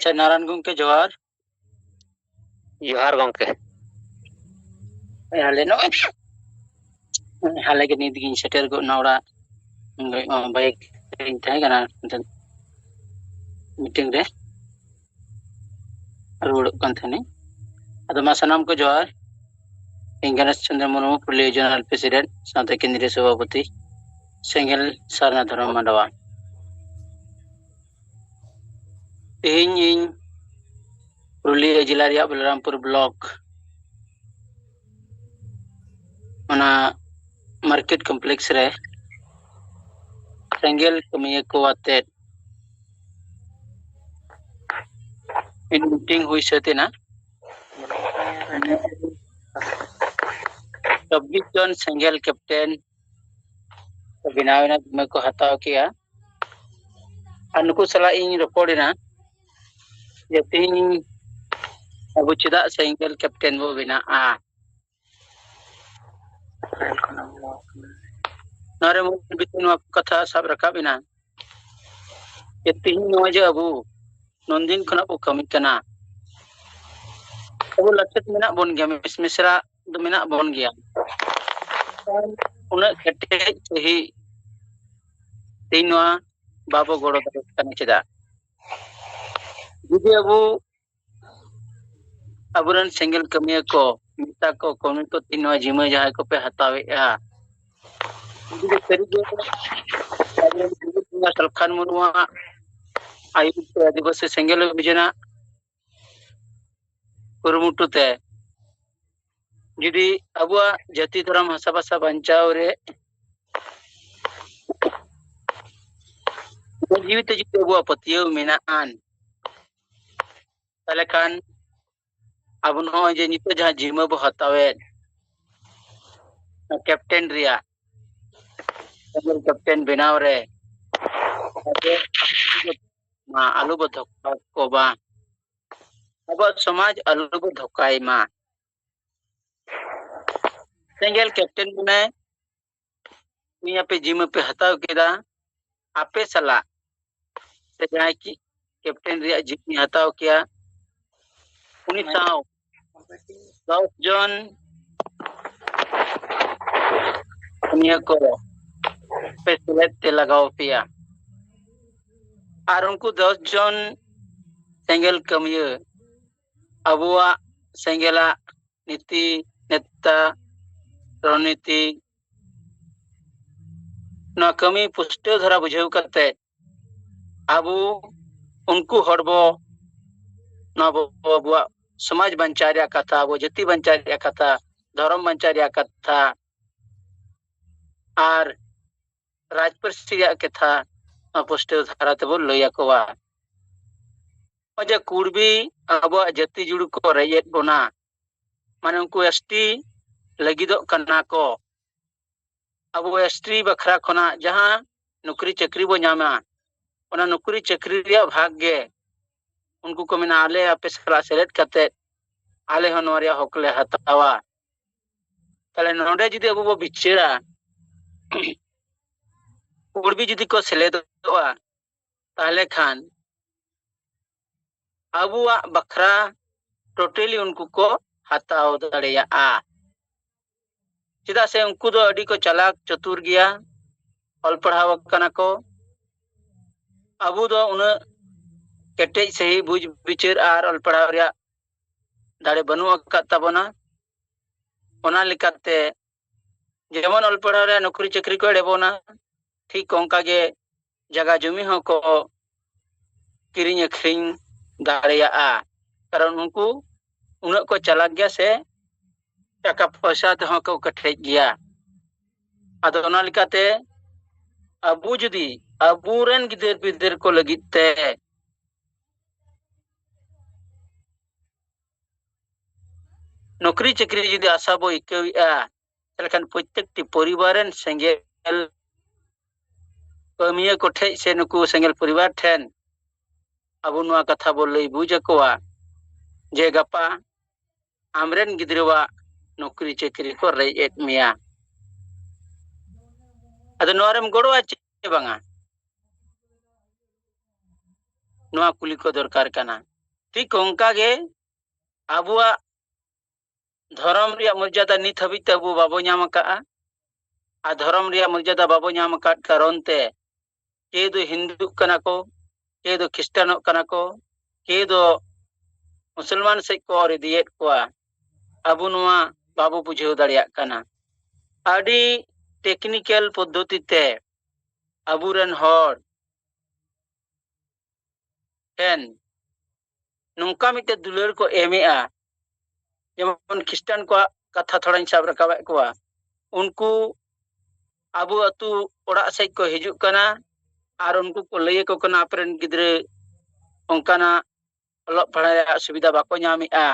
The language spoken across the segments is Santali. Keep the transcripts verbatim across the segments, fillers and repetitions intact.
ᱟᱪᱪᱷᱟ, ᱱᱟᱨᱟᱭᱚᱱ ᱜᱚᱢᱠᱮ, ᱡᱚᱦᱟᱨ᱾ ᱡᱚᱦᱟᱨ ᱜᱚᱢᱠᱮ᱾ ᱦᱟᱞᱮ ᱱᱚᱜᱼᱚᱭ, ᱦᱟᱞᱮ ᱜᱮ ᱱᱤᱛ ᱜᱤᱧ ᱥᱮᱴᱮᱨ ᱜᱚᱫ ᱮᱱᱟ ᱚᱲᱟᱜ, ᱵᱟᱭᱤᱠ ᱨᱤᱧ ᱛᱟᱦᱮᱸ ᱠᱟᱱᱟ ᱢᱤᱫᱴᱮᱱ ᱢᱤᱴᱤᱝ ᱨᱮ, ᱨᱩᱣᱟᱹᱲᱚᱜ ᱠᱟᱱ ᱛᱟᱦᱮᱱᱟᱹᱧ᱾ ᱟᱫᱚ ᱢᱟ ᱥᱟᱱᱟᱢ ᱠᱚ ᱡᱚᱦᱟᱨ᱾ ᱤᱧ ᱜᱚᱱᱮᱥ ᱪᱚᱸᱫᱽᱨᱚ ᱢᱩᱨᱢᱩ, ᱯᱩᱨᱩᱞᱤᱭᱟᱹ ᱡᱚᱱᱟᱞ ᱯᱨᱮᱥᱤᱰᱮᱱᱴ, ᱥᱟᱶᱛᱮ ᱠᱮᱱᱫᱨᱤᱭᱚ ᱥᱚᱵᱷᱟᱯᱚᱛᱤ, ᱥᱮᱸᱜᱮᱞ ᱥᱟᱨᱱᱟ ᱫᱷᱚᱨᱚᱢ ᱢᱟᱰᱣᱟ᱾ ᱛᱮᱦᱮᱧ ᱤᱧ ᱯᱩᱨᱩᱞᱤᱭᱟᱹ ᱡᱮᱞᱟ ᱨᱮᱭᱟᱜ ᱵᱚᱞᱨᱟᱢᱯᱩᱨ ᱵᱞᱚᱠ, ᱚᱱᱟ ᱢᱟᱨᱠᱮᱴ ᱠᱚᱢᱯᱞᱮᱠᱥ ᱨᱮ ᱥᱮᱸᱜᱮᱞ ᱠᱟᱹᱢᱤᱭᱟᱹ ᱠᱚ ᱟᱛᱮᱫ ᱢᱤᱫ ᱢᱤᱴᱤᱝ ᱦᱩᱭ ᱥᱟᱹᱛ ᱮᱱᱟ᱾ ᱪᱚᱵᱵᱤᱥ ᱡᱚᱱ ᱥᱮᱸᱜᱮᱞ ᱠᱮᱯᱴᱮᱱ ᱠᱚ ᱵᱮᱱᱟᱣ ᱮᱱᱟ, ᱡᱤᱢᱟᱹ ᱠᱚ ᱦᱟᱛᱟᱣ ᱠᱮᱜᱼᱟ᱾ ᱟᱨ ᱱᱩᱠᱩ ᱥᱟᱞᱟᱜ ᱤᱧ ᱨᱚᱯᱚᱲ ᱮᱱᱟ ᱡᱮ ᱛᱮᱦᱮᱧ ᱟᱵᱚ ᱪᱮᱫᱟᱜ ᱥᱮᱸᱜᱮᱞ ᱠᱮᱯᱴᱮᱱ ᱵᱚ ᱵᱮᱱᱟᱜᱼᱟ᱾ ᱱᱚᱣᱟ ᱨᱮ ᱢᱩᱞ ᱵᱤᱥᱚᱭ ᱱᱚᱣᱟ ᱠᱟᱛᱷᱟ ᱥᱟᱵ ᱨᱟᱠᱟᱵ ᱮᱱᱟ ᱡᱮ ᱛᱮᱦᱮᱧ ᱱᱚᱜᱼᱚᱭ ᱡᱮ ᱟᱵᱚ ᱱᱩᱱᱫᱤᱱ ᱠᱷᱚᱱᱟᱜ ᱵᱚ ᱠᱟᱹᱢᱤ ᱠᱟᱱᱟ, ᱟᱵᱚ ᱞᱟᱪᱮᱛ ᱢᱮᱱᱟᱜ ᱵᱚᱱ ᱜᱮᱭᱟ, ᱢᱤᱥ ᱢᱤᱥᱨᱟ ᱫᱚ ᱢᱮᱱᱟᱜ ᱵᱚᱱ ᱜᱮᱭᱟ᱾ ᱩᱱᱟᱹᱜ ᱠᱮᱴᱮᱡ ᱥᱟᱹᱦᱤᱡ ᱛᱮᱦᱮᱧ ᱱᱚᱣᱟ ᱵᱟᱵᱚ ᱜᱚᱲᱚ ᱫᱟᱲᱮᱭᱟᱜ ᱠᱟᱱᱟ᱾ ᱪᱮᱫᱟᱜ? ᱡᱩᱫᱤ ᱟᱵᱚ ᱟᱵᱚᱨᱮᱱ ᱥᱮᱸᱜᱮᱞ ᱠᱟᱹᱢᱤᱭᱟᱹ ᱠᱚ ᱢᱮᱛᱟ ᱠᱚ, ᱠᱟᱹᱢᱤ ᱠᱚ ᱛᱮᱦᱮᱧ ᱱᱚᱣᱟ ᱡᱤᱢᱟᱹ ᱡᱟᱦᱟᱸᱭ ᱠᱚᱯᱮ ᱦᱟᱛᱟᱣᱮᱫᱼᱟ, ᱡᱩᱫᱤ ᱥᱟᱹᱨᱤᱜᱮ ᱟᱵᱚᱨᱮᱱ ᱥᱟᱞᱠᱷᱟᱱ ᱢᱩᱨᱢᱩᱣᱟᱜ ᱟᱹᱭᱩᱨ ᱛᱮ ᱟᱹᱫᱤᱵᱟᱹᱥᱤ ᱥᱮᱸᱜᱮᱞ ᱚᱵᱷᱤᱡᱟᱱᱟᱜ ᱠᱩᱨᱩᱢᱩᱴᱩ ᱛᱮ ᱡᱩᱫᱤ ᱟᱵᱚᱣᱟᱜ ᱡᱟᱹᱛᱤ ᱫᱷᱚᱨᱚᱢ ᱦᱟᱥᱟ ᱵᱷᱟᱥᱟ ᱵᱟᱧᱪᱟᱣ ᱨᱮ ᱡᱤᱣᱤ ᱛᱮ ᱡᱩᱫᱤ ᱟᱵᱚᱣᱟᱜ ᱯᱟᱹᱛᱭᱟᱹᱣ ᱢᱮᱱᱟᱜ ᱟᱱ, ᱛᱟᱦᱞᱮ ᱠᱷᱟᱱ ᱟᱵᱚ ᱱᱚᱜᱼᱚᱭ ᱡᱮ ᱱᱤᱛᱚᱜ ᱡᱟᱦᱟᱸ ᱡᱤᱢᱟᱹ ᱵᱚ ᱦᱟᱛᱟᱣᱮᱫ, ᱠᱮᱯᱴᱮᱱ ᱨᱮᱭᱟᱜ, ᱥᱮᱸᱜᱮᱞ ᱠᱮᱯᱴᱮᱱ ᱵᱮᱱᱟᱣ ᱨᱮ ᱟᱵᱚ ᱢᱟ ᱟᱞᱚ ᱵᱚ ᱫᱷᱳᱠᱟ ᱠᱚ ᱢᱟ, ᱟᱵᱚᱣᱟᱜ ᱥᱚᱢᱟᱡᱽ ᱟᱞᱚ ᱵᱚ ᱫᱷᱳᱠᱟᱭ ᱢᱟ᱾ ᱥᱮᱸᱜᱮᱞ ᱠᱮᱯᱴᱮᱱ ᱢᱟᱱᱮ ᱤᱧ ᱟᱯᱮ ᱡᱤᱢᱟᱹ ᱯᱮ ᱦᱟᱛᱟᱣ ᱠᱮᱫᱟ, ᱟᱯᱮ ᱥᱟᱞᱟᱜ ᱥᱮ ᱡᱟᱦᱟᱸᱭ ᱠᱤ ᱠᱮᱯᱴᱮᱱ ᱨᱮᱭᱟᱜ ᱡᱤᱯ ᱤᱧ ᱦᱟᱛᱟᱣ ᱠᱮᱭᱟ᱾ ᱩᱱᱤ ᱥᱟᱶ ᱫᱚᱥ ᱡᱚᱱ ᱠᱟᱹᱢᱤᱭᱟᱹ ᱠᱚ ᱯᱮ ᱥᱮᱞᱮᱫ ᱛᱮ ᱞᱟᱜᱟᱣ ᱯᱮᱭᱟ᱾ ᱟᱨ ᱩᱱᱠᱩ ᱫᱚᱥ ᱡᱚᱱ ᱥᱮᱸᱜᱮᱞ ᱠᱟᱹᱢᱤᱭᱟᱹ ᱟᱵᱚᱣᱟᱜ ᱥᱮᱸᱜᱮᱞᱟᱜ ᱱᱤᱛᱤ, ᱱᱮᱛᱟ, ᱨᱚᱱᱱᱤᱛᱤ, ᱱᱚᱣᱟ ᱠᱟᱹᱢᱤ ᱯᱩᱥᱴᱟᱹᱣ ᱫᱷᱟᱨᱟ ᱵᱩᱡᱷᱟᱹᱣ ᱠᱟᱛᱮ ᱟᱵᱚ ᱩᱱᱠᱩ ᱦᱚᱲ ᱵᱚ, ᱱᱚᱣᱟ ᱵᱚ, ᱟᱵᱚᱣᱟᱜ ᱥᱚᱢᱟᱡᱽ ᱵᱟᱧᱪᱟᱣ ᱨᱮᱭᱟᱜ ᱠᱟᱛᱷᱟ, ᱟᱵᱚ ᱡᱟᱹᱛᱤ ᱵᱟᱧᱪᱟᱣ ᱨᱮᱭᱟᱜ ᱠᱟᱛᱷᱟ, ᱫᱷᱚᱨᱚᱢ ᱵᱟᱧᱪᱟᱣ ᱨᱮᱭᱟᱜ ᱠᱟᱛᱷᱟ ᱟᱨ ᱨᱟᱡᱽ ᱯᱟᱹᱨᱥᱤ ᱨᱮᱭᱟᱜ ᱠᱟᱛᱷᱟ ᱱᱚᱣᱟ ᱯᱩᱥᱴᱟᱹᱣ ᱫᱷᱟᱨᱟ ᱛᱮᱵᱚ ᱞᱟᱹᱭ ᱟᱠᱚᱣᱟ᱾ ᱱᱚᱜᱼᱚᱭ ᱡᱮ ᱠᱩᱲᱵᱤ ᱟᱵᱚᱣᱟᱜ ᱡᱟᱹᱛᱤ ᱡᱩᱲᱩ ᱠᱚ ᱨᱮᱡ ᱮᱫ ᱵᱚᱱᱟ, ᱢᱟᱱᱮ ᱩᱱᱠᱩ ᱮᱥ ᱴᱤ ᱞᱟᱹᱜᱤᱫᱚᱜ ᱠᱟᱱᱟ ᱠᱚ᱾ ᱟᱵᱚ ᱮᱥ ᱴᱤ ᱵᱟᱠᱷᱨᱟ ᱠᱷᱚᱱᱟᱜ ᱡᱟᱦᱟᱸ ᱱᱚᱠᱨᱤ ᱪᱟᱹᱠᱨᱤ ᱵᱚ ᱧᱟᱢᱟ, ᱚᱱᱟ ᱱᱚᱠᱨᱤ ᱪᱟᱹᱠᱨᱤ ᱨᱮᱭᱟᱜ ᱵᱷᱟᱜᱽ ᱜᱮ ᱩᱱᱠᱩ ᱠᱚ ᱢᱮᱱᱟ, "ᱟᱞᱮ ᱟᱯᱮ ᱥᱟᱞᱟᱜ ᱥᱮᱞᱮᱫ ᱠᱟᱛᱮ ᱟᱞᱮ ᱦᱚᱸ ᱱᱚᱣᱟ ᱨᱮᱭᱟᱜ ᱦᱚᱠ ᱞᱮ ᱦᱟᱛᱟᱣᱟ᱾" ᱛᱟᱦᱞᱮ ᱱᱚᱰᱮ ᱡᱩᱫᱤ ᱟᱵᱚ ᱵᱚ ᱵᱤᱪᱟᱹᱨᱟ, ᱠᱩᱲᱵᱤ ᱡᱩᱫᱤ ᱠᱚ ᱥᱮᱞᱮᱫᱚᱜᱼᱟ, ᱛᱟᱦᱞᱮ ᱠᱷᱟᱱ ᱟᱵᱚᱣᱟᱜ ᱵᱟᱠᱷᱨᱟ ᱴᱳᱴᱟᱞᱤ ᱩᱱᱠᱩ ᱠᱚ ᱦᱟᱛᱟᱣ ᱫᱟᱲᱮᱭᱟᱜᱼᱟ᱾ ᱪᱮᱫᱟᱜ ᱥᱮ ᱩᱱᱠᱩ ᱫᱚ ᱟᱹᱰᱤ ᱠᱚ ᱪᱟᱞᱟᱠ ᱪᱚᱛᱩᱨ ᱜᱮᱭᱟ, ᱚᱞ ᱯᱟᱲᱦᱟᱣ ᱟᱠᱟᱱᱟ ᱠᱚ᱾ ᱟᱵᱚ ᱫᱚ ᱩᱱᱟᱹᱜ ᱠᱮᱴᱮᱡ ᱥᱟᱺᱦᱤᱡ ᱵᱩᱡᱽ ᱵᱤᱪᱟᱹᱨ ᱟᱨ ᱚᱞ ᱯᱟᱲᱦᱟᱣ ᱨᱮᱭᱟᱜ ᱫᱟᱲᱮ ᱵᱟᱹᱱᱩᱜ ᱟᱠᱟᱫ ᱛᱟᱵᱚᱱᱟ᱾ ᱚᱱᱟ ᱞᱮᱠᱟᱛᱮ ᱡᱮᱢᱚᱱ ᱚᱞ ᱯᱟᱲᱦᱟᱣ ᱨᱮᱭᱟᱜ ᱱᱚᱠᱨᱤ ᱪᱟᱹᱠᱨᱤ ᱠᱚ ᱮᱲᱮ ᱵᱚᱱᱟ, ᱴᱷᱤᱠ ᱚᱱᱠᱟ ᱜᱮ ᱡᱟᱭᱜᱟ ᱡᱚᱢᱤ ᱦᱚᱸᱠᱚ ᱠᱤᱨᱤᱧ ᱟᱹᱠᱷᱨᱤᱧ ᱫᱟᱲᱮᱭᱟᱜᱼᱟ᱾ ᱠᱟᱨᱚᱱ ᱩᱱᱠᱩ ᱩᱱᱟᱹᱜ ᱠᱚ ᱪᱟᱞᱟᱠ ᱜᱮᱭᱟ ᱥᱮ ᱴᱟᱠᱟ ᱯᱚᱭᱥᱟ ᱛᱮᱦᱚᱸ ᱠᱚ ᱠᱮᱴᱮᱡ ᱜᱮᱭᱟ᱾ ᱟᱫᱚ ᱚᱱᱟ ᱞᱮᱠᱟᱛᱮ ᱟᱵᱚ ᱡᱩᱫᱤ ᱟᱵᱚᱨᱮᱱ ᱜᱤᱫᱟᱹᱨ ᱯᱤᱫᱟᱹᱨ ᱠᱚ ᱞᱟᱹᱜᱤᱫ ᱛᱮ ᱱᱚᱠᱨᱤ ᱪᱟᱹᱠᱨᱤ ᱡᱩᱫᱤ ᱟᱥᱟ ᱵᱚ ᱟᱹᱭᱠᱟᱹᱣᱮᱫᱼᱟ, ᱛᱟᱦᱚᱞᱮ ᱠᱷᱟᱱ ᱯᱨᱚᱛᱮᱠᱴᱤ ᱯᱚᱨᱤᱵᱟᱨ ᱨᱮᱱ ᱥᱮᱸᱜᱮᱞ ᱠᱟᱹᱢᱤᱭᱟᱹ ᱠᱚᱴᱷᱮᱡ ᱥᱮ ᱱᱩᱠᱩ ᱥᱮᱸᱜᱮᱞ ᱯᱚᱨᱤᱵᱟᱨ ᱴᱷᱮᱱ ᱟᱵᱚ ᱱᱚᱣᱟ ᱠᱟᱛᱷᱟ ᱵᱚ ᱞᱟᱹᱭ ᱵᱩᱡᱽ ᱟᱠᱚᱣᱟ ᱡᱮ ᱜᱟᱯᱟ ᱟᱢᱨᱮᱱ ᱜᱤᱫᱽᱨᱟᱹᱣᱟᱜ ᱱᱚᱠᱨᱤ ᱪᱟᱹᱠᱨᱤ ᱠᱚ ᱨᱮᱡ ᱮᱫ ᱢᱮᱭᱟ᱾ ᱟᱫᱚ ᱱᱚᱣᱟ ᱨᱮᱢ ᱜᱚᱲᱚᱜᱼᱟ ᱪᱮ ᱵᱟᱝᱟ? ᱱᱚᱣᱟ ᱠᱩᱞᱤ ᱠᱚ ᱫᱚᱨᱠᱟᱨ ᱠᱟᱱᱟ᱾ ᱴᱷᱤᱠ ᱚᱱᱠᱟ ᱜᱮ ᱟᱵᱚᱣᱟᱜ ᱫᱷᱚᱨᱚᱢ ᱨᱮᱭᱟᱜ ᱢᱚᱨᱡᱟᱫᱟ ᱱᱤᱛ ᱦᱟᱹᱵᱤᱡ ᱛᱮ ᱟᱵᱚ ᱵᱟᱵᱚ ᱧᱟᱢ ᱟᱠᱟᱫᱼᱟ᱾ ᱟᱨ ᱫᱷᱚᱨᱚᱢ ᱨᱮᱭᱟᱜ ᱢᱚᱨᱡᱟᱫᱟ ᱵᱟᱵᱚ ᱧᱟᱢ ᱟᱠᱟᱫ ᱠᱟᱨᱚᱱ ᱛᱮ ᱠᱮ ᱫᱚ ᱦᱤᱱᱫᱩᱜ ᱠᱟᱱᱟ ᱠᱚ, ᱠᱮ ᱫᱚ ᱠᱷᱨᱤᱥᱴᱟᱱᱚᱜ ᱠᱟᱱᱟ ᱠᱚ, ᱠᱮ ᱫᱚ ᱢᱩᱥᱚᱞᱢᱟᱱ ᱥᱮᱫ ᱠᱚ ᱚᱨ ᱤᱫᱤᱭᱮᱫ ᱠᱚᱣᱟ᱾ ᱟᱵᱚ ᱱᱚᱣᱟ ᱵᱟᱵᱚ ᱵᱩᱡᱷᱟᱹᱣ ᱫᱟᱲᱮᱭᱟᱜ ᱠᱟᱱᱟ᱾ ᱟᱹᱰᱤ ᱴᱮᱠᱱᱤᱠᱮᱞ ᱯᱚᱫᱽᱫᱷᱚᱛᱤ ᱛᱮ ᱟᱵᱚᱨᱮᱱ ᱦᱚᱲ ᱴᱷᱮᱱ ᱱᱚᱝᱠᱟ ᱢᱤᱫᱴᱮᱱ ᱫᱩᱞᱟᱹᱲ ᱠᱚ ᱮᱢᱮᱜᱼᱟ᱾ ᱡᱮᱢᱚᱱ ᱠᱷᱨᱤᱥᱴᱟᱱ ᱠᱚᱣᱟᱜ ᱠᱟᱛᱷᱟ ᱛᱷᱚᱲᱟᱧ ᱥᱟᱵ ᱨᱟᱠᱟᱵᱮᱫ ᱠᱚᱣᱟ᱾ ᱩᱱᱠᱩ ᱟᱵᱚ ᱟᱹᱛᱩ ᱚᱲᱟᱜ ᱥᱮᱫ ᱠᱚ ᱦᱤᱡᱩᱜ ᱠᱟᱱᱟ ᱟᱨ ᱩᱱᱠᱩ ᱠᱚ ᱞᱟᱹᱭ ᱟᱠᱚ ᱠᱟᱱᱟ, ᱟᱯᱮᱨᱮᱱ ᱜᱤᱫᱽᱨᱟᱹ ᱚᱱᱠᱟᱱᱟᱜ ᱚᱞᱚᱜ ᱯᱟᱲᱦᱟᱣ ᱨᱮᱭᱟᱜ ᱥᱩᱵᱤᱫᱷᱟ ᱵᱟᱠᱚ ᱧᱟᱢᱮᱜᱼᱟ,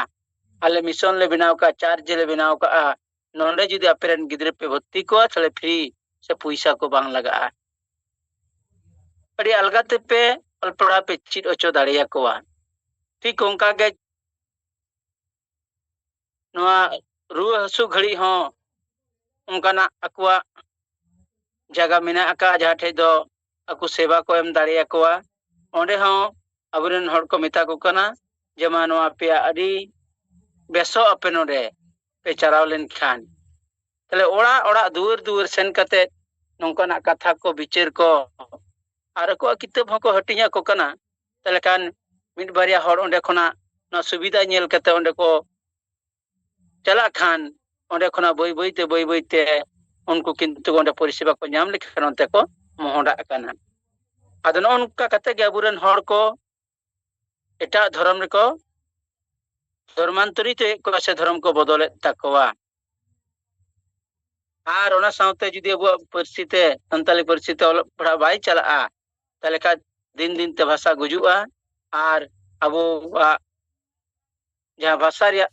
ᱟᱞᱮ ᱢᱤᱥᱚᱱ ᱞᱮ ᱵᱮᱱᱟᱣ ᱠᱟᱜᱼᱟ, ᱪᱟᱨᱪ ᱞᱮ ᱵᱮᱱᱟᱣ ᱠᱟᱜᱼᱟ, ᱱᱚᱰᱮ ᱡᱩᱫᱤ ᱟᱯᱮᱨᱮᱱ ᱜᱤᱫᱽᱨᱟᱹ ᱯᱮ ᱵᱷᱚᱨᱛᱤ ᱠᱚᱣᱟ ᱛᱟᱦᱞᱮ ᱯᱷᱨᱤ ᱥᱮ ᱯᱚᱭᱥᱟ ᱠᱚ ᱵᱟᱝ ᱞᱟᱜᱟᱜᱼᱟ᱾ ᱟᱹᱰᱤ ᱟᱞᱜᱟ ᱛᱮᱯᱮ ᱚᱞ ᱯᱟᱲᱦᱟᱣ ᱯᱮ ᱪᱮᱫ ᱦᱚᱪᱚ ᱫᱟᱲᱮᱭᱟᱠᱚᱣᱟ᱾ ᱴᱷᱤᱠ ᱚᱱᱠᱟ ᱜᱮ ᱱᱚᱣᱟ ᱨᱩᱣᱟᱹ ᱦᱟᱹᱥᱩ ᱜᱷᱟᱹᱲᱤᱡ ᱦᱚᱸ ᱚᱱᱠᱟᱱᱟᱜ ᱟᱠᱚᱣᱟᱜ ᱡᱟᱭᱜᱟ ᱢᱮᱱᱟᱜ ᱟᱠᱟᱫ, ᱡᱟᱦᱟᱸ ᱴᱷᱮᱡ ᱫᱚ ᱟᱠᱚ ᱥᱮᱵᱟ ᱠᱚ ᱮᱢ ᱫᱟᱲᱮᱭᱟᱠᱚᱣᱟ᱾ ᱚᱸᱰᱮ ᱦᱚᱸ ᱟᱵᱚᱨᱮᱱ ᱦᱚᱲ ᱠᱚ ᱢᱮᱛᱟ ᱠᱚ ᱠᱟᱱᱟ ᱡᱮ, ᱢᱟ ᱱᱚᱣᱟ ᱟᱯᱮᱭᱟᱜ ᱟᱹᱰᱤ ᱵᱮᱥᱚᱜ ᱟᱯᱮ ᱱᱚᱰᱮ ᱯᱮ ᱪᱟᱞᱟᱣ ᱞᱮᱱᱠᱷᱟᱱ᱾ ᱛᱟᱦᱞᱮ ᱚᱲᱟᱜ ᱚᱲᱟᱜ ᱫᱩᱣᱟᱹᱨ ᱫᱩᱣᱟᱹᱨ ᱥᱮᱱ ᱠᱟᱛᱮ ᱱᱚᱝᱠᱟᱱᱟᱜ ᱠᱟᱛᱷᱟ ᱠᱚ ᱵᱤᱪᱟᱹᱨ ᱠᱚ ᱟᱨ ᱟᱠᱚᱣᱟᱜ ᱠᱤᱛᱟᱹᱵ ᱦᱚᱸᱠᱚ ᱦᱟᱹᱴᱤᱧ ᱟᱠᱚ ᱠᱟᱱᱟ᱾ ᱛᱟᱦᱞᱮ ᱠᱷᱟᱱ ᱢᱤᱫ ᱵᱟᱨᱭᱟ ᱦᱚᱲ ᱚᱸᱰᱮ ᱠᱷᱚᱱᱟᱜ ᱱᱚᱣᱟ ᱥᱩᱵᱤᱫᱷᱟ ᱧᱮᱞ ᱠᱟᱛᱮ ᱚᱸᱰᱮ ᱠᱚ ᱪᱟᱞᱟᱜ ᱠᱷᱟᱱ ᱚᱸᱰᱮ ᱠᱷᱚᱱᱟᱜ ᱵᱟᱹᱭ ᱵᱟᱹᱭ ᱛᱮ ᱵᱟᱹᱭ ᱵᱟᱹᱭ ᱛᱮ ᱩᱱᱠᱩ ᱠᱤᱱᱛᱩ ᱚᱸᱰᱮ ᱯᱚᱨᱤᱥᱮᱵᱟ ᱠᱚ ᱧᱟᱢ ᱞᱮᱠᱷᱟᱱ ᱚᱱᱛᱮ ᱠᱚ ᱢᱚᱦᱚᱰᱟᱜ ᱠᱟᱱᱟ᱾ ᱟᱫᱚ ᱱᱚᱜᱼᱚ ᱱᱚᱝᱠᱟ ᱠᱟᱛᱮ ᱜᱮ ᱟᱵᱚᱨᱮᱱ ᱦᱚᱲ ᱠᱚ ᱮᱴᱟᱜ ᱫᱷᱚᱨᱚᱢ ᱨᱮᱠᱚ ᱫᱷᱚᱨᱢᱟᱱᱛᱚᱨᱤᱛ ᱮᱫ ᱠᱚᱣᱟ ᱥᱮ ᱫᱷᱚᱨᱚᱢ ᱠᱚ ᱵᱚᱫᱚᱞᱮᱫ ᱛᱟᱠᱚᱣᱟ᱾ ᱟᱨ ᱚᱱᱟ ᱥᱟᱶᱛᱮ ᱡᱩᱫᱤ ᱟᱵᱚᱣᱟᱜ ᱯᱟᱹᱨᱥᱤ ᱛᱮ, ᱥᱟᱱᱛᱟᱞᱤ ᱯᱟᱹᱨᱥᱤ ᱛᱮ ᱚᱞᱚᱜ ᱯᱟᱲᱦᱟᱜ ᱵᱟᱭ ᱪᱟᱞᱟᱜᱼᱟ, ᱛᱟᱦᱚᱞᱮ ᱠᱷᱟᱱ ᱫᱤᱱ ᱫᱤᱱ ᱛᱮ ᱵᱷᱟᱥᱟ ᱜᱩᱡᱩᱜᱼᱟ᱾ ᱟᱨ ᱟᱵᱚᱣᱟᱜ ᱡᱟᱦᱟᱸ ᱵᱷᱟᱥᱟ ᱨᱮᱭᱟᱜ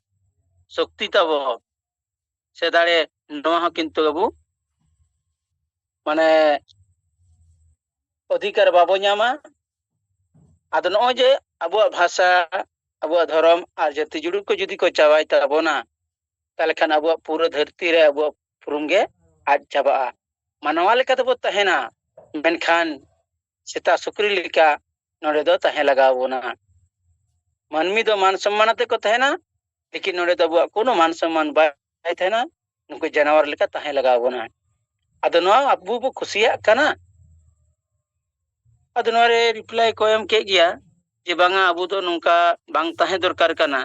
ᱥᱚᱠᱛᱤ ᱛᱟᱵᱚ ᱥᱮ ᱫᱟᱲᱮ, ᱱᱚᱣᱟ ᱦᱚᱸ ᱠᱤᱱᱛᱩ ᱟᱵᱚ ᱢᱟᱱᱮ ᱚᱫᱷᱤᱠᱟᱨ ᱵᱟᱵᱚ ᱧᱟᱢᱟ᱾ ᱟᱫᱚ ᱱᱚᱜᱼᱚᱭ ᱡᱮ ᱟᱵᱚᱣᱟᱜ ᱵᱷᱟᱥᱟ, ᱟᱵᱚᱣᱟᱜ ᱫᱷᱚᱨᱚᱢ ᱟᱨ ᱡᱟᱹᱛᱤ ᱡᱩᱲᱩ ᱠᱚ ᱡᱩᱫᱤ ᱠᱚ ᱪᱟᱵᱟᱭ ᱛᱟᱵᱚᱱᱟ, ᱛᱟᱦᱚᱞᱮ ᱠᱷᱟᱱ ᱟᱵᱚᱣᱟᱜ ᱯᱩᱨᱟᱹ ᱫᱷᱟᱹᱨᱛᱤ ᱨᱮ ᱟᱵᱚᱣᱟᱜ ᱩᱯᱨᱩᱢ ᱜᱮ ᱟᱫ ᱪᱟᱵᱟᱜᱼᱟ᱾ ᱢᱟᱱᱣᱟ ᱞᱮᱠᱟ ᱛᱮᱵᱚ ᱛᱟᱦᱮᱱᱟ, ᱢᱮᱱᱠᱷᱟᱱ ᱥᱮᱛᱟ ᱥᱩᱠᱨᱤ ᱞᱮᱠᱟ ᱱᱚᱰᱮ ᱫᱚ ᱛᱟᱦᱮᱸ ᱞᱟᱜᱟᱣ ᱵᱚᱱᱟ᱾ ᱢᱟᱹᱱᱢᱤ ᱫᱚ ᱢᱟᱱ ᱥᱚᱢᱢᱟᱱ ᱟᱛᱮ ᱠᱚ ᱛᱟᱦᱮᱱᱟ, ᱞᱮᱠᱤᱱ ᱱᱚᱰᱮ ᱫᱚ ᱟᱵᱚᱣᱟᱜ ᱠᱳᱱᱳ ᱢᱟᱱ ᱥᱚᱢᱢᱟᱱ ᱵᱟᱭ ᱛᱟᱦᱮᱱᱟ᱾ ᱱᱩᱠᱩ ᱡᱟᱱᱣᱟᱨ ᱞᱮᱠᱟ ᱛᱟᱦᱮᱸ ᱞᱟᱜᱟᱣ ᱵᱚᱱᱟ᱾ ᱟᱫᱚ ᱱᱚᱣᱟ ᱟᱵᱚ ᱵᱚ ᱠᱩᱥᱤᱭᱟᱜ ᱠᱟᱱᱟ᱾ ᱟᱫᱚ ᱱᱚᱣᱟ ᱨᱮ ᱨᱤᱯᱞᱟᱭ ᱠᱚ ᱮᱢ ᱠᱮᱫ ᱜᱮᱭᱟ ᱡᱮ ᱵᱟᱝᱟ, ᱟᱵᱚ ᱫᱚ ᱱᱚᱝᱠᱟ ᱵᱟᱝ ᱛᱟᱦᱮᱸ ᱫᱚᱨᱠᱟᱨ ᱠᱟᱱᱟ᱾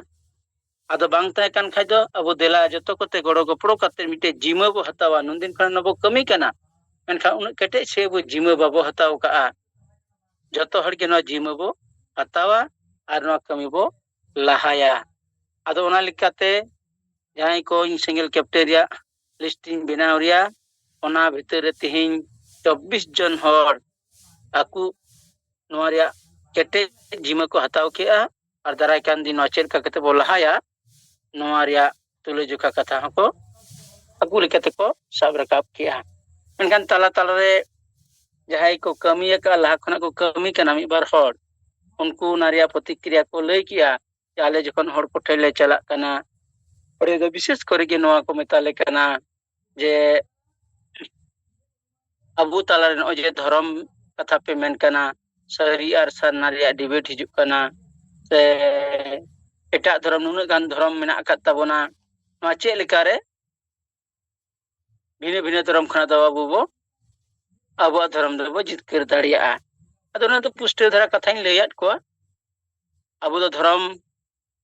ᱟᱫᱚ ᱵᱟᱝ ᱛᱟᱦᱮᱸ ᱠᱟᱱ ᱠᱷᱟᱡ ᱫᱚ ᱟᱵᱚ ᱫᱮᱞᱟ ᱡᱚᱛᱚ ᱠᱚᱛᱮ ᱜᱚᱲᱚ ᱜᱚᱯᱚᱲᱚ ᱠᱟᱛᱮ ᱢᱤᱫᱴᱮᱡ ᱡᱤᱢᱟᱹ ᱵᱚ ᱦᱟᱛᱟᱣᱟ᱾ ᱱᱩᱱᱫᱤᱱ ᱠᱷᱚᱱ ᱵᱚ ᱠᱟᱹᱢᱤ ᱠᱟᱱᱟ, ᱢᱮᱱᱠᱷᱟᱱ ᱩᱱᱟᱹᱜ ᱠᱮᱴᱮᱡ ᱥᱮ ᱟᱵᱚ ᱡᱤᱢᱟᱹ ᱵᱟᱵᱚ ᱦᱟᱛᱟᱣ ᱠᱟᱜᱼᱟ᱾ ᱡᱚᱛᱚ ᱦᱚᱲ ᱜᱮ ᱱᱚᱣᱟ ᱡᱤᱢᱟᱹ ᱵᱚ ᱦᱟᱛᱟᱣᱟ ᱟᱨ ᱱᱚᱣᱟ ᱠᱟᱹᱢᱤ ᱵᱚ ᱞᱟᱦᱟᱭᱟ᱾ ᱟᱫᱚ ᱚᱱᱟ ᱞᱮᱠᱟᱛᱮ ᱡᱟᱦᱟᱸᱭ ᱠᱚ ᱤᱧ ᱥᱮᱸᱜᱮᱞ ᱠᱮᱯᱴᱮᱱ ᱨᱮᱭᱟᱜ ᱞᱤᱥᱴ ᱤᱧ ᱵᱮᱱᱟᱣ ᱨᱮᱭᱟ, ᱚᱱᱟ ᱵᱷᱤᱛᱤᱨ ᱨᱮ ᱛᱮᱦᱮᱧ ᱪᱚᱵᱵᱤᱥ ᱡᱚᱱ ᱦᱚᱲ ᱟᱠᱚ ᱱᱚᱣᱟ ᱨᱮᱭᱟᱜ ᱠᱮᱴᱮᱡ ᱡᱤᱢᱟᱹ ᱠᱚ ᱦᱟᱛᱟᱣ ᱠᱮᱜᱼᱟ᱾ ᱟᱨ ᱫᱟᱨᱟᱭ ᱠᱟᱱ ᱫᱤᱱ ᱱᱚᱣᱟ ᱪᱮᱫ ᱞᱮᱠᱟ ᱠᱟᱛᱮ ᱵᱚ ᱞᱟᱦᱟᱭᱟ, ᱱᱚᱣᱟ ᱨᱮᱭᱟᱜ ᱛᱩᱞᱟᱹᱡᱚᱠᱷᱟ ᱠᱟᱛᱷᱟ ᱦᱚᱸᱠᱚ ᱟᱠᱚ ᱞᱮᱠᱟ ᱛᱮᱠᱚ ᱥᱟᱵ ᱨᱟᱠᱟᱵ ᱠᱮᱜᱼᱟ᱾ ᱢᱮᱱᱠᱷᱟᱱ ᱛᱟᱞᱟ ᱛᱟᱞᱟᱨᱮ ᱡᱟᱦᱟᱸᱭ ᱠᱚ ᱠᱟᱹᱢᱤ ᱟᱠᱟᱫᱼᱟ, ᱞᱟᱦᱟ ᱠᱷᱚᱱᱟᱜ ᱠᱚ ᱠᱟᱹᱢᱤ ᱠᱟᱱᱟ ᱢᱤᱫ ᱵᱟᱨ ᱦᱚᱲ, ᱩᱱᱠᱩ ᱚᱱᱟ ᱨᱮᱭᱟᱜ ᱯᱨᱚᱛᱤᱠᱨᱤᱭᱟ ᱠᱚ ᱞᱟᱹᱭ ᱠᱮᱜᱼᱟ ᱡᱮ ᱟᱞᱮ ᱡᱚᱠᱷᱚᱱ ᱦᱚᱲ ᱠᱚᱴᱷᱮᱱ ᱞᱮ ᱪᱟᱞᱟᱜ ᱠᱟᱱᱟ, ᱚᱸᱰᱮ ᱫᱚ ᱵᱤᱥᱮᱥ ᱠᱚᱨᱮ ᱜᱮ ᱱᱚᱣᱟ ᱠᱚ ᱢᱮᱛᱟ ᱞᱮ ᱠᱟᱱᱟ ᱡᱮ ᱟᱵᱚ ᱛᱟᱞᱟᱨᱮ ᱱᱚᱜᱼᱚᱭ ᱡᱮ ᱫᱷᱚᱨᱚᱢ ᱠᱟᱛᱷᱟ ᱯᱮ ᱢᱮᱱ ᱠᱟᱱᱟ, ᱥᱟᱹᱨᱤ ᱟᱨ ᱥᱟᱨᱱᱟ ᱨᱮᱭᱟᱜ ᱰᱤᱵᱮᱴ ᱦᱤᱡᱩᱜ ᱠᱟᱱᱟ, ᱥᱮ ᱮᱴᱟᱜ ᱫᱷᱚᱨᱚᱢ, ᱱᱩᱱᱟᱹᱜ ᱜᱟᱱ ᱫᱷᱚᱨᱚᱢ ᱢᱮᱱᱟᱜ ᱟᱠᱟᱫ ᱛᱟᱵᱚᱱᱟ, ᱱᱚᱣᱟ ᱪᱮᱫ ᱞᱮᱠᱟᱨᱮ ᱵᱷᱤᱱᱟᱹ ᱵᱷᱤᱱᱟᱹ ᱫᱷᱚᱨᱚᱢ ᱠᱷᱚᱱᱟᱜ ᱫᱚ ᱟᱵᱚ ᱵᱚ ᱟᱵᱚᱣᱟᱜ ᱫᱷᱚᱨᱚᱢ ᱫᱚᱵᱚ ᱡᱤᱛᱠᱟᱹᱨ ᱫᱟᱲᱮᱭᱟᱜᱼᱟ? ᱟᱫᱚ ᱚᱱᱟ ᱫᱚ ᱯᱩᱥᱴᱟᱹᱣ ᱫᱷᱟᱨᱟ ᱠᱟᱛᱷᱟᱧ ᱞᱟᱹᱭᱟᱫ ᱠᱚᱣᱟ᱾ ᱟᱵᱚ ᱫᱚ ᱫᱷᱚᱨᱚᱢ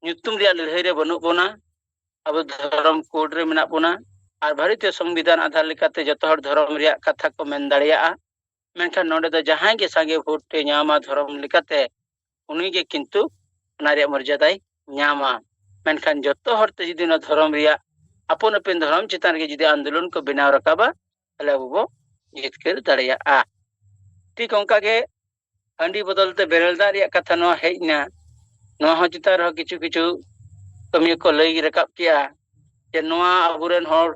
ᱧᱩᱛᱩᱢ ᱨᱮᱭᱟᱜ ᱞᱟᱹᱲᱦᱟᱹᱭ ᱨᱮ ᱵᱟᱹᱱᱩᱜ ᱵᱚᱱᱟ᱾ ᱟᱵᱚ ᱫᱷᱚᱨᱚᱢ ᱠᱳᱰ ᱨᱮ ᱢᱮᱱᱟᱜ ᱵᱚᱱᱟ᱾ ᱟᱨ ᱵᱷᱟᱨᱚᱛᱤᱭᱚ ᱥᱚᱝᱵᱤᱫᱷᱟᱱ ᱟᱫᱷᱟᱨ ᱞᱮᱠᱟᱛᱮ ᱡᱚᱛᱚ ᱦᱚᱲ ᱫᱷᱚᱨᱚᱢ ᱨᱮᱭᱟᱜ ᱠᱟᱛᱷᱟ ᱠᱚ ᱢᱮᱱ ᱫᱟᱲᱮᱭᱟᱜᱼᱟ᱾ ᱢᱮᱱᱠᱷᱟᱱ ᱱᱚᱰᱮ ᱫᱚ ᱡᱟᱦᱟᱸᱭ ᱜᱮ ᱥᱟᱸᱜᱮ ᱵᱷᱳᱴ ᱮ ᱧᱟᱢᱟ ᱫᱷᱚᱨᱚᱢ ᱞᱮᱠᱟᱛᱮ, ᱩᱱᱤ ᱜᱮ ᱠᱤᱱᱛᱩ ᱚᱱᱟ ᱨᱮᱭᱟᱜ ᱢᱚᱨᱡᱟᱫᱟᱭ ᱧᱟᱢᱟ᱾ ᱢᱮᱱᱠᱷᱟᱱ ᱡᱚᱛᱚ ᱦᱚᱲ ᱛᱮ ᱡᱩᱫᱤ ᱚᱱᱟ ᱫᱷᱚᱨᱚᱢ ᱨᱮᱭᱟᱜ, ᱟᱯᱚᱱ ᱟᱹᱯᱤᱱ ᱫᱷᱚᱨᱚᱢ ᱪᱮᱛᱟᱱ ᱨᱮᱜᱮ ᱡᱩᱫᱤ ᱟᱱᱫᱳᱞᱚᱱ ᱠᱚ ᱵᱮᱱᱟᱣ ᱨᱟᱠᱟᱵᱟ, ᱛᱟᱦᱞᱮ ᱟᱵᱚ ᱵᱚ ᱡᱤᱛᱠᱟᱹᱨ ᱫᱟᱲᱮᱭᱟᱜᱼᱟ᱾ ᱴᱷᱤᱠ ᱚᱱᱠᱟ ᱜᱮ ᱦᱟᱺᱰᱤ ᱵᱚᱫᱚᱞ ᱛᱮ ᱵᱮᱨᱮᱞ ᱫᱟᱜ ᱨᱮᱭᱟᱜ ᱠᱟᱛᱷᱟ ᱱᱚᱣᱟ ᱦᱮᱡ ᱮᱱᱟ᱾ ᱱᱚᱣᱟ ᱦᱚᱸ ᱪᱮᱛᱟᱱ ᱨᱮᱦᱚᱸ ᱠᱤᱪᱷᱩ ᱠᱤᱪᱷᱩ ᱠᱟᱹᱢᱤᱭᱟᱹ ᱠᱚ ᱞᱟᱹᱭ ᱨᱟᱠᱟᱵ ᱠᱮᱜᱼᱟ ᱡᱮ ᱱᱚᱣᱟ ᱟᱵᱚᱨᱮᱱ ᱦᱚᱲ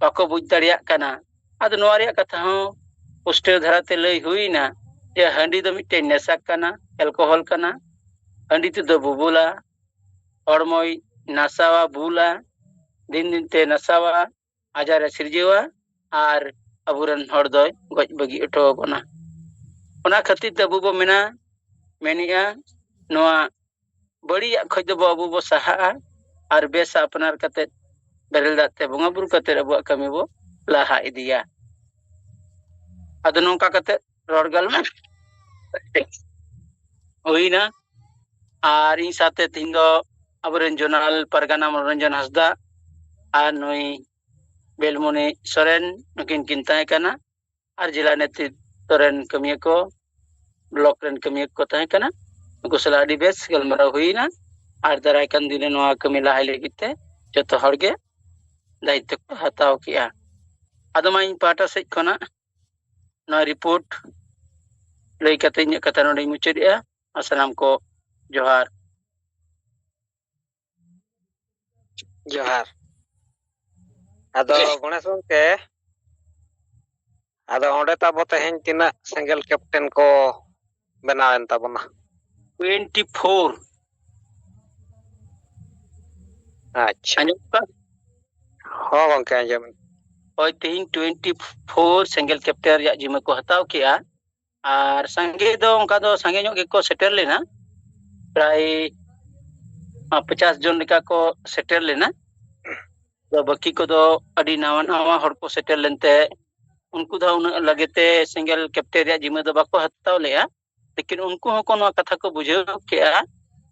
ᱵᱟᱠᱚ ᱵᱩᱡᱽ ᱫᱟᱲᱮᱭᱟᱜ ᱠᱟᱱᱟ᱾ ᱟᱫᱚ ᱱᱚᱣᱟ ᱨᱮᱭᱟᱜ ᱠᱟᱛᱷᱟ ᱦᱚᱸ ᱯᱩᱥᱴᱟᱹᱣ ᱫᱷᱟᱨᱟᱛᱮ ᱞᱟᱹᱭ ᱦᱩᱭᱱᱟ ᱡᱮ ᱦᱟᱺᱰᱤ ᱫᱚ ᱢᱤᱫᱴᱮᱱ ᱱᱮᱥᱟ ᱠᱟᱱᱟ, ᱮᱞᱠᱳᱦᱚᱞ ᱠᱟᱱᱟ᱾ ᱦᱟᱺᱰᱤ ᱛᱮᱫᱚ ᱵᱩᱵᱩᱞᱟ, ᱦᱚᱲᱢᱚᱭ ᱱᱟᱥᱟᱣᱟ, ᱵᱩᱞᱟ, ᱫᱤᱱ ᱫᱤᱱ ᱛᱮ ᱱᱟᱥᱟᱣᱟ, ᱟᱡᱟᱨ ᱮ ᱥᱤᱨᱡᱟᱹᱣᱟ ᱟᱨ ᱟᱵᱚᱨᱮᱱ ᱦᱚᱲ ᱫᱚᱭ ᱜᱚᱡ ᱵᱟᱹᱜᱤ ᱦᱚᱴᱚ ᱟᱵᱚᱱᱟ᱾ ᱚᱱᱟ ᱠᱷᱟᱹᱛᱤᱨ ᱛᱮ ᱟᱵᱚ ᱵᱚ ᱢᱮᱱᱟ ᱢᱮᱱᱮᱜᱼᱟ, ᱱᱚᱣᱟ ᱵᱟᱹᱲᱤᱡᱟᱜ ᱠᱷᱚᱡ ᱫᱚᱵᱚ ᱟᱵᱚ ᱵᱚ ᱥᱟᱦᱟᱜᱼᱟ ᱟᱨ ᱵᱮᱥᱟᱜ ᱟᱯᱱᱟᱨ ᱠᱟᱛᱮ ᱵᱮᱨᱮᱞ ᱫᱟᱜ ᱛᱮ ᱵᱚᱸᱜᱟ ᱵᱩᱨᱩ ᱠᱟᱛᱮ ᱟᱵᱚᱣᱟᱜ ᱠᱟᱹᱢᱤ ᱵᱚ ᱞᱟᱦᱟ ᱤᱫᱤᱭᱟ᱾ ᱟᱫᱚ ᱱᱚᱝᱠᱟ ᱠᱟᱛᱮ ᱨᱚᱲ ᱜᱟᱞᱢᱟᱨᱟᱣ ᱦᱩᱭᱱᱟ᱾ ᱟᱨ ᱤᱧ ᱥᱟᱶᱛᱮ ᱛᱤᱦᱤᱧ ᱫᱚ ᱟᱵᱚᱨᱮᱱ ᱡᱚᱱᱟᱞ ᱯᱟᱨᱜᱟᱱᱟ ᱢᱚᱱᱳᱨᱚᱧᱡᱚᱱ ᱦᱟᱸᱥᱫᱟ ᱟᱨ ᱱᱩᱭ ᱵᱮᱞᱢᱩᱱᱤ ᱥᱚᱨᱮᱱ, ᱱᱩᱠᱤᱱ ᱠᱤᱱ ᱛᱟᱦᱮᱸ ᱠᱟᱱᱟ᱾ ᱟᱨ ᱡᱮᱞᱟ ᱱᱮᱛᱨᱤᱛᱵ ᱨᱮᱱ ᱠᱟᱹᱢᱤᱭᱟᱹ ᱠᱚ, ᱵᱞᱚᱠ ᱨᱮᱱ ᱠᱟᱹᱢᱤᱭᱟᱹ ᱠᱚ ᱛᱟᱦᱮᱸ ᱠᱟᱱᱟ᱾ ᱩᱱᱠᱩ ᱥᱟᱞᱟᱜ ᱟᱹᱰᱤ ᱵᱮᱥ ᱜᱟᱞᱢᱟᱨᱟᱣ ᱦᱩᱭᱱᱟ᱾ ᱟᱨ ᱫᱟᱨᱟᱭ ᱠᱟᱱ ᱫᱤᱱ ᱨᱮ ᱱᱚᱣᱟ ᱠᱟᱹᱢᱤ ᱞᱟᱦᱟᱭ ᱞᱟᱹᱜᱤᱫ ᱛᱮ ᱡᱚᱛᱚ ᱦᱚᱲ ᱜᱮ ᱫᱟᱭᱤᱛᱛᱚ ᱠᱚ ᱦᱟᱛᱟᱣ ᱠᱮᱜᱼᱟ᱾ ᱟᱫᱚ ᱢᱟ ᱤᱧ ᱯᱟᱦᱴᱟ ᱥᱮᱫ ᱠᱷᱚᱱᱟᱜ ᱱᱚᱣᱟ ᱨᱤᱯᱳᱨᱴ ᱞᱟᱹᱭ ᱠᱟᱛᱮ ᱤᱧᱟᱹᱜ ᱠᱟᱛᱷᱟ ᱱᱚᱰᱮᱧ ᱢᱩᱪᱟᱹᱫᱮᱜᱼᱟ᱾ ᱟᱨ ᱥᱟᱱᱟᱢ ᱠᱚ ᱡᱚᱦᱟᱨ᱾ ᱡᱚᱦᱟᱨ᱾ ᱟᱫᱚ ᱜᱚᱬᱮᱥ ᱜᱚᱢᱠᱮ, ᱟᱫᱚ ᱚᱸᱰᱮ ᱛᱟᱵᱚ ᱛᱮᱦᱮᱧ ᱛᱤᱱᱟᱹᱜ ᱥᱮᱸᱜᱮᱞ ᱠᱮᱯᱴᱮᱱ ᱠᱚ ᱵᱮᱱᱟᱣᱮᱱ ᱛᱟᱵᱚᱱᱟ? Twenty four. ᱟᱪᱪᱷᱟ᱾ ᱟᱸᱡᱚᱢ ᱠᱟᱱᱟ? ᱦᱚᱸ ᱜᱚᱢᱠᱮ, ᱟᱸᱡᱚᱢ᱾ ᱦᱳᱭ, ᱛᱮᱦᱮᱧ ᱴᱩᱭᱮᱱᱴᱤ ᱯᱷᱳᱨ ᱥᱮᱸᱜᱮᱞ ᱠᱮᱯᱴᱮᱱ ᱨᱮᱭᱟᱜ ᱡᱤᱢᱟᱹ ᱠᱚ ᱦᱟᱛᱟᱣ ᱠᱮᱜᱼᱟ᱾ ᱟᱨ ᱥᱟᱸᱜᱮ ᱫᱚ ᱚᱱᱠᱟ ᱫᱚ ᱥᱟᱸᱜᱮ ᱧᱚᱜ ᱜᱮᱠᱚ ᱥᱮᱴᱮᱨ ᱞᱮᱱᱟ, ᱯᱨᱟᱭ ᱯᱚᱪᱟᱥ ᱡᱚᱱ ᱞᱮᱠᱟ ᱠᱚ ᱥᱮᱴᱮᱨ ᱞᱮᱱᱟ᱾ ᱟᱫᱚ ᱵᱟᱹᱠᱤ ᱠᱚᱫᱚ ᱟᱹᱰᱤ ᱱᱟᱣᱟ ᱱᱟᱣᱟ ᱦᱚᱲ ᱠᱚ ᱥᱮᱴᱮᱨ ᱞᱮᱱᱛᱮ ᱩᱱᱠᱩ ᱫᱚ ᱩᱱᱟᱹᱜ ᱞᱟᱜᱮ ᱛᱮ ᱥᱮᱸᱜᱮᱞ ᱠᱮᱯᱴᱮᱱ ᱨᱮᱭᱟᱜ ᱡᱤᱢᱟᱹ ᱫᱚ ᱵᱟᱠᱚ ᱦᱟᱛᱟᱣ ᱞᱮᱜᱼᱟ᱾ ᱞᱮᱠᱤᱱ ᱩᱱᱠᱩ ᱦᱚᱸᱠᱚ ᱱᱚᱣᱟ ᱠᱟᱛᱷᱟ ᱠᱚ ᱵᱩᱡᱷᱟᱹᱣ ᱠᱮᱜᱼᱟ᱾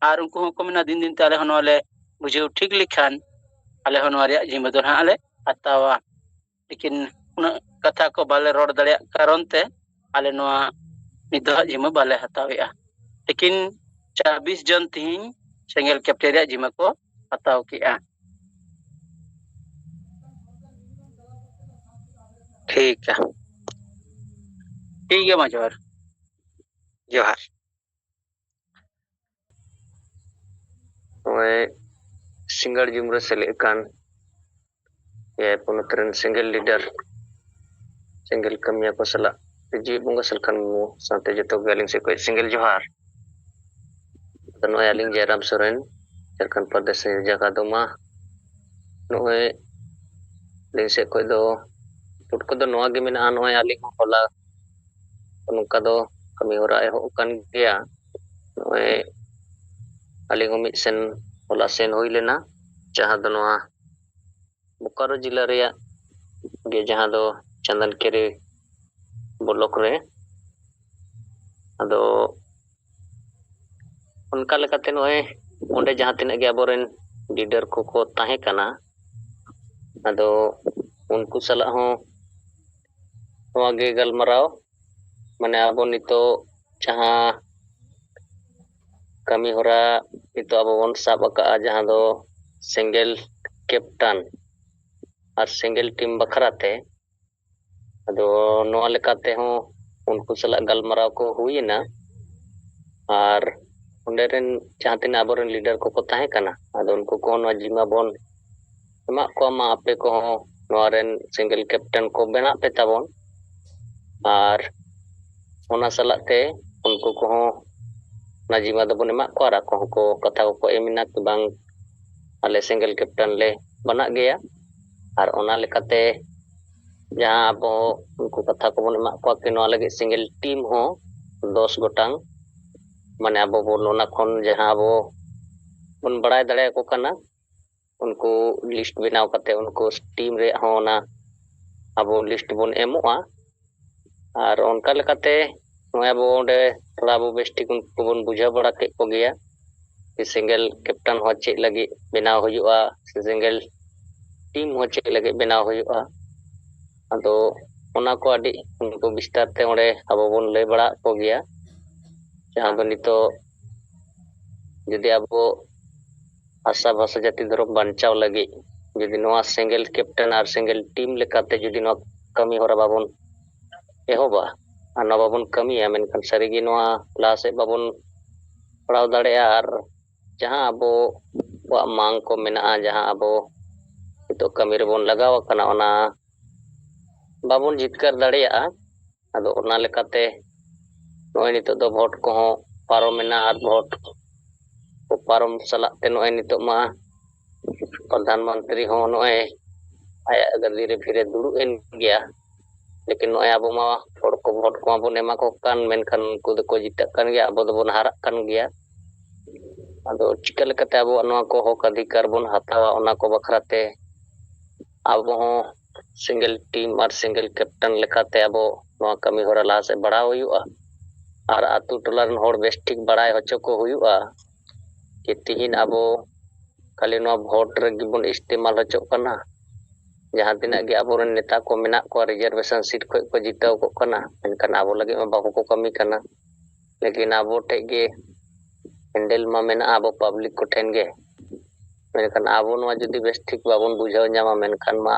ᱟᱨ ᱩᱱᱠᱩ ᱦᱚᱸᱠᱚ ᱢᱮᱱᱟ, ᱫᱤᱱ ᱫᱤᱱ ᱛᱮ ᱟᱞᱮ ᱦᱚᱸ ᱱᱚᱣᱟ ᱞᱮ ᱵᱩᱡᱷᱟᱹᱣ ᱴᱷᱤᱠ ᱞᱮᱠᱷᱟᱱ ᱟᱞᱮ ᱦᱚᱸ ᱱᱚᱣᱟ ᱨᱮᱭᱟᱜ ᱡᱤᱢᱟᱹ ᱫᱚ ᱱᱟᱦᱟᱜ ᱞᱮ ᱦᱟᱛᱟᱣᱟ᱾ ᱞᱮᱠᱤᱱ ᱩᱱᱟᱹᱜ ᱠᱟᱛᱷᱟ ᱠᱚ ᱵᱟᱞᱮ ᱨᱚᱲ ᱫᱟᱲᱮᱭᱟᱜ ᱠᱟᱨᱚᱱ ᱛᱮ ᱟᱞᱮ ᱱᱚᱣᱟ ᱱᱤᱛ ᱫᱚ ᱦᱟᱸᱜ ᱡᱤᱢᱟᱹ ᱵᱟᱞᱮ ᱦᱟᱛᱟᱣᱮᱜᱼᱟ᱾ ᱞᱮᱠᱤᱱ ᱪᱟᱵᱵᱤᱥ ᱡᱚᱱ ᱛᱮᱦᱮᱧ ᱥᱮᱸᱜᱮᱞ ᱠᱮᱯᱴᱮᱱ ᱨᱮᱭᱟᱜ ᱡᱤᱢᱟᱹ ᱠᱚ ᱦᱟᱛᱟᱣ ᱠᱮᱜᱼᱟ᱾ ᱴᱷᱤᱠᱟ᱾ ᱴᱷᱤᱠ ᱜᱮᱭᱟ, ᱢᱟ ᱡᱚᱦᱟᱨ᱾ ᱡᱚᱦᱟᱨ᱾ ᱱᱚᱜᱼᱚᱭ ᱥᱤᱸᱜᱟᱲ ᱡᱩᱢ ᱨᱮ ᱥᱮᱞᱮᱫ ᱟᱠᱟᱱ ᱮᱭᱟᱭ ᱯᱚᱱᱚᱛ ᱨᱮᱱ ᱥᱮᱸᱜᱮᱞ ᱞᱤᱰᱟᱨ, ᱥᱮᱸᱜᱮᱞ ᱠᱟᱹᱢᱤᱭᱟᱹ ᱠᱚ ᱥᱟᱞᱟᱜ ᱡᱤᱣᱤᱫ ᱵᱚᱸᱜᱟ ᱥᱟᱞᱠᱷᱟᱱ ᱢᱩᱨᱢᱩ ᱥᱟᱶᱛᱮ ᱡᱚᱛᱚ ᱜᱮ ᱟᱹᱞᱤᱧ ᱥᱮᱫ ᱠᱷᱚᱱ ᱥᱮᱸᱜᱮᱞ ᱡᱚᱦᱟᱨ᱾ ᱟᱫᱚ ᱱᱚᱜᱼᱚᱭ ᱟᱹᱞᱤᱧ ᱡᱟᱭᱨᱟᱢ ᱥᱚᱨᱮᱱ, ᱡᱷᱟᱲᱠᱷᱚᱸᱰ ᱯᱨᱚᱫᱮᱥ ᱡᱟᱭᱜᱟ ᱫᱚ ᱢᱟ ᱱᱚᱜᱼᱚᱭ ᱟᱹᱞᱤᱧ ᱥᱮᱫ ᱠᱷᱚᱱ ᱫᱚ ᱨᱤᱯᱳᱨᱴ ᱠᱚᱫᱚ ᱱᱚᱣᱟ ᱜᱮ ᱢᱮᱱᱟᱜᱼᱟ᱾ ᱱᱚᱜᱼᱚᱭ ᱟᱹᱞᱤᱧ ᱦᱚᱸ ᱦᱚᱞᱟ ᱱᱚᱝᱠᱟ ᱫᱚ ᱠᱟᱹᱢᱤ ᱦᱚᱨᱟ ᱮᱦᱚᱵ ᱟᱠᱟᱱ ᱜᱮᱭᱟ᱾ ᱱᱚᱜᱼᱚᱭ ᱟᱹᱞᱤᱧ ᱦᱚᱸ ᱢᱤᱫ ᱥᱮᱱ ᱦᱚᱞᱟ ᱥᱮᱱ ᱦᱩᱭ ᱞᱮᱱᱟ, ᱡᱟᱦᱟᱸ ᱫᱚ ᱱᱚᱣᱟ ᱵᱳᱠᱟᱨᱳ ᱡᱮᱞᱟ ᱨᱮᱭᱟᱜ ᱜᱮ, ᱡᱟᱦᱟᱸ ᱫᱚ ᱪᱟᱸᱫᱟᱱᱠᱮᱨᱤ ᱵᱞᱚᱠ ᱨᱮ᱾ ᱟᱫᱚ ᱚᱱᱠᱟ ᱞᱮᱠᱟᱛᱮ ᱱᱚᱜᱼᱚᱭ ᱚᱸᱰᱮ ᱡᱟᱦᱟᱸ ᱛᱤᱱᱟᱹᱜ ᱜᱮ ᱟᱵᱚᱨᱮᱱ ᱞᱤᱰᱟᱨ ᱠᱚᱠᱚ ᱛᱟᱦᱮᱸ ᱠᱟᱱᱟ, ᱟᱫᱚ ᱩᱱᱠᱩ ᱥᱟᱞᱟᱜ ᱦᱚᱸ ᱱᱚᱣᱟ ᱜᱮ ᱜᱟᱞᱢᱟᱨᱟᱣ, ᱢᱟᱱᱮ ᱟᱵᱚ ᱱᱤᱛᱚᱜ ᱡᱟᱦᱟᱸ ᱠᱟᱹᱢᱤ ᱦᱚᱨᱟ ᱱᱤᱛᱚᱜ ᱟᱵᱚ ᱵᱚᱱ ᱥᱟᱵ ᱟᱠᱟᱫᱼᱟ, ᱡᱟᱦᱟᱸ ᱫᱚ ᱥᱮᱸᱜᱮᱞ ᱠᱮᱯᱴᱟᱱ ᱟᱨ ᱥᱮᱸᱜᱮᱞ ᱴᱤᱢ ᱵᱟᱠᱷᱨᱟ ᱛᱮ, ᱟᱫᱚ ᱱᱚᱣᱟ ᱞᱮᱠᱟ ᱛᱮᱦᱚᱸ ᱩᱱᱠᱩ ᱥᱟᱞᱟᱜ ᱜᱟᱞᱢᱟᱨᱟᱣ ᱠᱚ ᱦᱩᱭ ᱮᱱᱟ᱾ ᱟᱨ ᱚᱸᱰᱮ ᱨᱮᱱ ᱡᱟᱦᱟᱸ ᱛᱤᱱᱟᱹᱜ ᱟᱵᱚᱨᱮᱱ ᱞᱤᱰᱟᱨ ᱠᱚᱠᱚ ᱛᱟᱦᱮᱸ ᱠᱟᱱᱟ, ᱟᱫᱚ ᱩᱱᱠᱩ ᱠᱚᱦᱚᱸ ᱱᱚᱣᱟ ᱡᱤᱢᱟ ᱵᱚᱱ ᱮᱢᱟᱜ ᱠᱚᱣᱟ, ᱢᱟ ᱟᱯᱮ ᱠᱚᱦᱚᱸ ᱱᱚᱣᱟ ᱨᱮᱱ ᱥᱮᱸᱜᱮᱞ ᱠᱮᱯᱴᱮᱱ ᱠᱚ ᱵᱮᱱᱟᱜ ᱯᱮ ᱛᱟᱵᱚᱱ᱾ ᱟᱨ ᱚᱱᱟ ᱥᱟᱞᱟᱜ ᱛᱮ ᱩᱱᱠᱩ ᱠᱚᱦᱚᱸ ᱚᱱᱟ ᱡᱤᱢᱟ ᱫᱚᱵᱚᱱ ᱮᱢᱟᱜ ᱠᱚᱣᱟ, ᱟᱨ ᱟᱠᱚ ᱦᱚᱸᱠᱚ ᱠᱟᱛᱷᱟ ᱠᱚᱠᱚ ᱮᱢ ᱮᱱᱟ ᱠᱤ ᱵᱟᱝ, ᱟᱞᱮ ᱥᱮᱸᱜᱮᱞ ᱠᱮᱯᱴᱮᱱ ᱞᱮ ᱵᱮᱱᱟᱜ ᱜᱮᱭᱟ᱾ ᱟᱨ ᱚᱱᱟ ᱞᱮᱠᱟᱛᱮ ᱡᱟᱦᱟᱸ ᱟᱵᱚ ᱩᱱᱠᱩ ᱠᱟᱛᱷᱟ ᱠᱚᱵᱚᱱ ᱮᱢᱟᱜ ᱠᱚᱣᱟ ᱠᱤ ᱱᱚᱣᱟ ᱞᱟᱹᱜᱤᱫ ᱥᱮᱸᱜᱮᱞ ᱴᱤᱢ ᱦᱚᱸ ᱫᱚᱥ ᱜᱚᱴᱟᱝ, ᱢᱟᱱᱮ ᱟᱵᱚ ᱵᱚᱱ ᱚᱱᱟ ᱠᱷᱚᱱ ᱡᱟᱦᱟᱸ ᱟᱵᱚ ᱵᱚᱱ ᱵᱟᱲᱟᱭ ᱫᱟᱲᱮᱭᱟᱠᱚ ᱠᱟᱱᱟ, ᱩᱱᱠᱩ ᱞᱤᱥᱴ ᱵᱮᱱᱟᱣ ᱠᱟᱛᱮ ᱩᱱᱠᱩ ᱴᱤᱢ ᱨᱮᱭᱟᱜ ᱦᱚᱸ ᱚᱱᱟ ᱟᱵᱚ ᱞᱤᱥᱴ ᱵᱚᱱ ᱮᱢᱚᱜᱼᱟ᱾ ᱟᱨ ᱚᱱᱠᱟ ᱞᱮᱠᱟᱛᱮ ᱱᱚᱜᱼᱚᱭ ᱟᱵᱚ ᱚᱸᱰᱮ ᱛᱷᱚᱲᱟ ᱟᱵᱚ ᱵᱮᱥᱴᱷᱤᱠ ᱩᱱᱠᱩ ᱵᱚᱱ ᱵᱩᱡᱷᱟᱹᱣ ᱵᱟᱲᱟ ᱠᱮᱫ ᱠᱚᱜᱮᱭᱟ ᱡᱮ ᱥᱮᱸᱜᱮᱞ ᱠᱮᱯᱴᱮᱱ ᱦᱚᱸ ᱪᱮᱫ ᱞᱟᱹᱜᱤᱫ ᱵᱮᱱᱟᱣ ᱦᱩᱭᱩᱜᱼᱟ, ᱥᱮ ᱥᱮᱸᱜᱮᱞ ᱴᱤᱢ ᱦᱚᱸ ᱪᱮᱫ ᱞᱟᱹᱜᱤᱫ ᱵᱮᱱᱟᱣ ᱦᱩᱭᱩᱜᱼᱟ᱾ ᱟᱫᱚ ᱚᱱᱟ ᱠᱚ ᱟᱹᱰᱤ ᱩᱱᱠᱩ ᱵᱤᱥᱛᱟᱨ ᱛᱮ ᱚᱸᱰᱮ ᱟᱵᱚ ᱵᱚᱱ ᱞᱟᱹᱭ ᱵᱟᱲᱟ ᱟᱫ ᱠᱚᱜᱮᱭᱟ᱾ ᱡᱟᱦᱟᱸ ᱫᱚ ᱱᱤᱛᱚᱜ ᱡᱩᱫᱤ ᱟᱵᱚ ᱵᱷᱟᱥᱟ, ᱵᱷᱟᱥᱟ, ᱡᱟᱹᱛᱤ, ᱫᱷᱚᱨᱚᱢ ᱵᱟᱧᱪᱟᱣ ᱞᱟᱹᱜᱤᱫ ᱡᱩᱫᱤ ᱱᱚᱣᱟ ᱥᱮᱸᱜᱮᱞ ᱠᱮᱯᱴᱮᱱ ᱟᱨ ᱥᱮᱸᱜᱮᱞ ᱴᱤᱢ ᱞᱮᱠᱟᱛᱮ ᱡᱩᱫᱤ ᱱᱚᱣᱟ ᱠᱟᱹᱢᱤ ᱦᱚᱨᱟ ᱵᱟᱵᱚᱱ ᱮᱦᱚᱵᱟ ᱟᱨ ᱱᱚᱣᱟ ᱵᱟᱵᱚᱱ ᱠᱟᱹᱢᱤᱭᱟ, ᱢᱮᱱᱠᱷᱟᱱ ᱥᱟᱹᱨᱤᱜᱮ ᱱᱚᱣᱟ ᱞᱟᱦᱟ ᱥᱮᱫ ᱵᱟᱵᱚᱱ ᱯᱟᱲᱟᱣ ᱫᱟᱲᱮᱭᱟᱜᱼᱟ᱾ ᱟᱨ ᱡᱟᱦᱟᱸ ᱟᱵᱚᱣᱟᱜ ᱢᱟᱝ ᱠᱚ ᱢᱮᱱᱟᱜᱼᱟ, ᱡᱟᱦᱟᱸ ᱟᱵᱚ ᱱᱤᱛᱚᱜ ᱠᱟᱹᱢᱤ ᱨᱮᱵᱚᱱ ᱞᱟᱜᱟᱣ ᱟᱠᱟᱱᱟ, ᱚᱱᱟ ᱵᱟᱵᱚᱱ ᱡᱤᱛᱠᱟᱹᱨ ᱫᱟᱲᱮᱭᱟᱜᱼᱟ᱾ ᱟᱫᱚ ᱚᱱᱟ ᱞᱮᱠᱟᱛᱮ ᱱᱚᱜᱼᱚᱭ ᱱᱤᱛᱚᱜ ᱫᱚ ᱵᱷᱳᱴ ᱠᱚᱦᱚᱸ ᱯᱟᱨᱚᱢᱮᱱᱟ, ᱟᱨ ᱵᱷᱳᱴ ᱠᱚ ᱯᱟᱨᱚᱢ ᱥᱟᱞᱟᱜ ᱛᱮ ᱱᱚᱜᱼᱚᱭ ᱱᱤᱛᱚᱜ ᱢᱟ ᱯᱨᱚᱫᱷᱟᱱ ᱢᱚᱱᱛᱨᱤ ᱦᱚᱸ ᱱᱚᱜᱼᱚᱭ ᱟᱭᱟᱜ ᱜᱟᱹᱫᱤ ᱨᱮ ᱯᱷᱤᱨᱮ ᱫᱩᱲᱩᱵ ᱮᱱ ᱜᱮᱭᱟ᱾ ᱞᱮᱠᱤᱱ ᱱᱚᱜᱼᱚᱭ ᱟᱵᱚ ᱢᱟ ᱦᱚᱲ ᱠᱚ ᱵᱷᱳᱴ ᱠᱚᱢᱟ ᱵᱚᱱ ᱮᱢᱟ ᱠᱚ ᱠᱟᱱ, ᱢᱮᱱᱠᱷᱟᱱ ᱩᱱᱠᱩ ᱫᱚᱠᱚ ᱡᱤᱛᱟᱹᱜ ᱠᱟᱱ ᱜᱮᱭᱟ, ᱟᱵᱚ ᱫᱚᱵᱚᱱ ᱦᱟᱨᱟᱜ ᱠᱟᱱ ᱜᱮᱭᱟ᱾ ᱟᱫᱚ ᱪᱤᱠᱟᱹ ᱞᱮᱠᱟᱛᱮ ᱟᱵᱚᱣᱟᱜ ᱱᱚᱣᱟ ᱠᱚ ᱦᱚᱠ ᱚᱫᱷᱤᱠᱟᱨ ᱵᱚᱱ ᱦᱟᱛᱟᱣᱟ, ᱚᱱᱟ ᱠᱚ ᱵᱟᱠᱷᱨᱟ ᱛᱮ ᱟᱵᱚ ᱦᱚᱸ ᱥᱤᱝᱜᱮᱞ ᱴᱤᱢ ᱟᱨ ᱥᱤᱝᱜᱮᱞ ᱠᱮᱯᱴᱮᱱ ᱞᱮᱠᱟᱛᱮ ᱟᱵᱚ ᱱᱚᱣᱟ ᱠᱟᱹᱢᱤ ᱦᱚᱨᱟ ᱞᱟᱦᱟ ᱥᱮᱫ ᱵᱟᱲᱦᱟᱣ ᱦᱩᱭᱩᱜᱼᱟ᱾ ᱟᱨ ᱟᱛᱳ ᱴᱚᱞᱟ ᱨᱮᱱ ᱦᱚᱲ ᱵᱮᱥ ᱴᱷᱤᱠ ᱵᱟᱲᱟᱭ ᱦᱚᱪᱚ ᱠᱚ ᱦᱩᱭᱩᱜᱼᱟ ᱡᱮ ᱛᱤᱦᱤᱧ ᱟᱵᱚ ᱠᱷᱟᱹᱞᱤ ᱱᱚᱣᱟ ᱵᱷᱳᱴ ᱨᱮᱜᱮ ᱵᱚᱱ ᱤᱥᱛᱮᱢᱟᱞ ᱦᱚᱪᱚᱜ ᱠᱟᱱᱟ᱾ ᱡᱟᱦᱟᱸ ᱛᱤᱱᱟᱹᱜ ᱜᱮ ᱟᱵᱚᱨᱮᱱ ᱱᱮᱛᱟ ᱠᱚ ᱢᱮᱱᱟᱜ ᱠᱚᱣᱟ, ᱨᱤᱡᱟᱨᱵᱷᱮᱥᱚᱱ ᱥᱤᱴ ᱠᱷᱚᱱ ᱠᱚ ᱡᱤᱛᱟᱹᱣ ᱠᱚᱜ ᱠᱟᱱᱟ, ᱢᱮᱱᱠᱷᱟᱱ ᱟᱵᱚ ᱞᱟᱹᱜᱤᱫ ᱢᱟ ᱵᱟᱠᱚ ᱠᱚ ᱠᱟᱹᱢᱤ ᱠᱟᱱᱟ᱾ ᱞᱮᱠᱤᱱ ᱟᱵᱚ ᱴᱷᱮᱱ ᱜᱮ ᱦᱮᱱᱰᱮᱞ ᱢᱟ ᱢᱮᱱᱟᱜᱼᱟ, ᱟᱵᱚ ᱯᱟᱵᱽᱞᱤᱠ ᱠᱚᱴᱷᱮᱱ ᱜᱮ᱾ ᱢᱮᱱᱠᱷᱟᱱ ᱟᱵᱚ ᱱᱚᱣᱟ ᱡᱩᱫᱤ ᱵᱮᱥ ᱴᱷᱤᱠ ᱵᱟᱵᱚᱱ ᱵᱩᱡᱷᱟᱹᱣ ᱧᱟᱢᱟ, ᱢᱮᱱᱠᱷᱟᱱ ᱢᱟ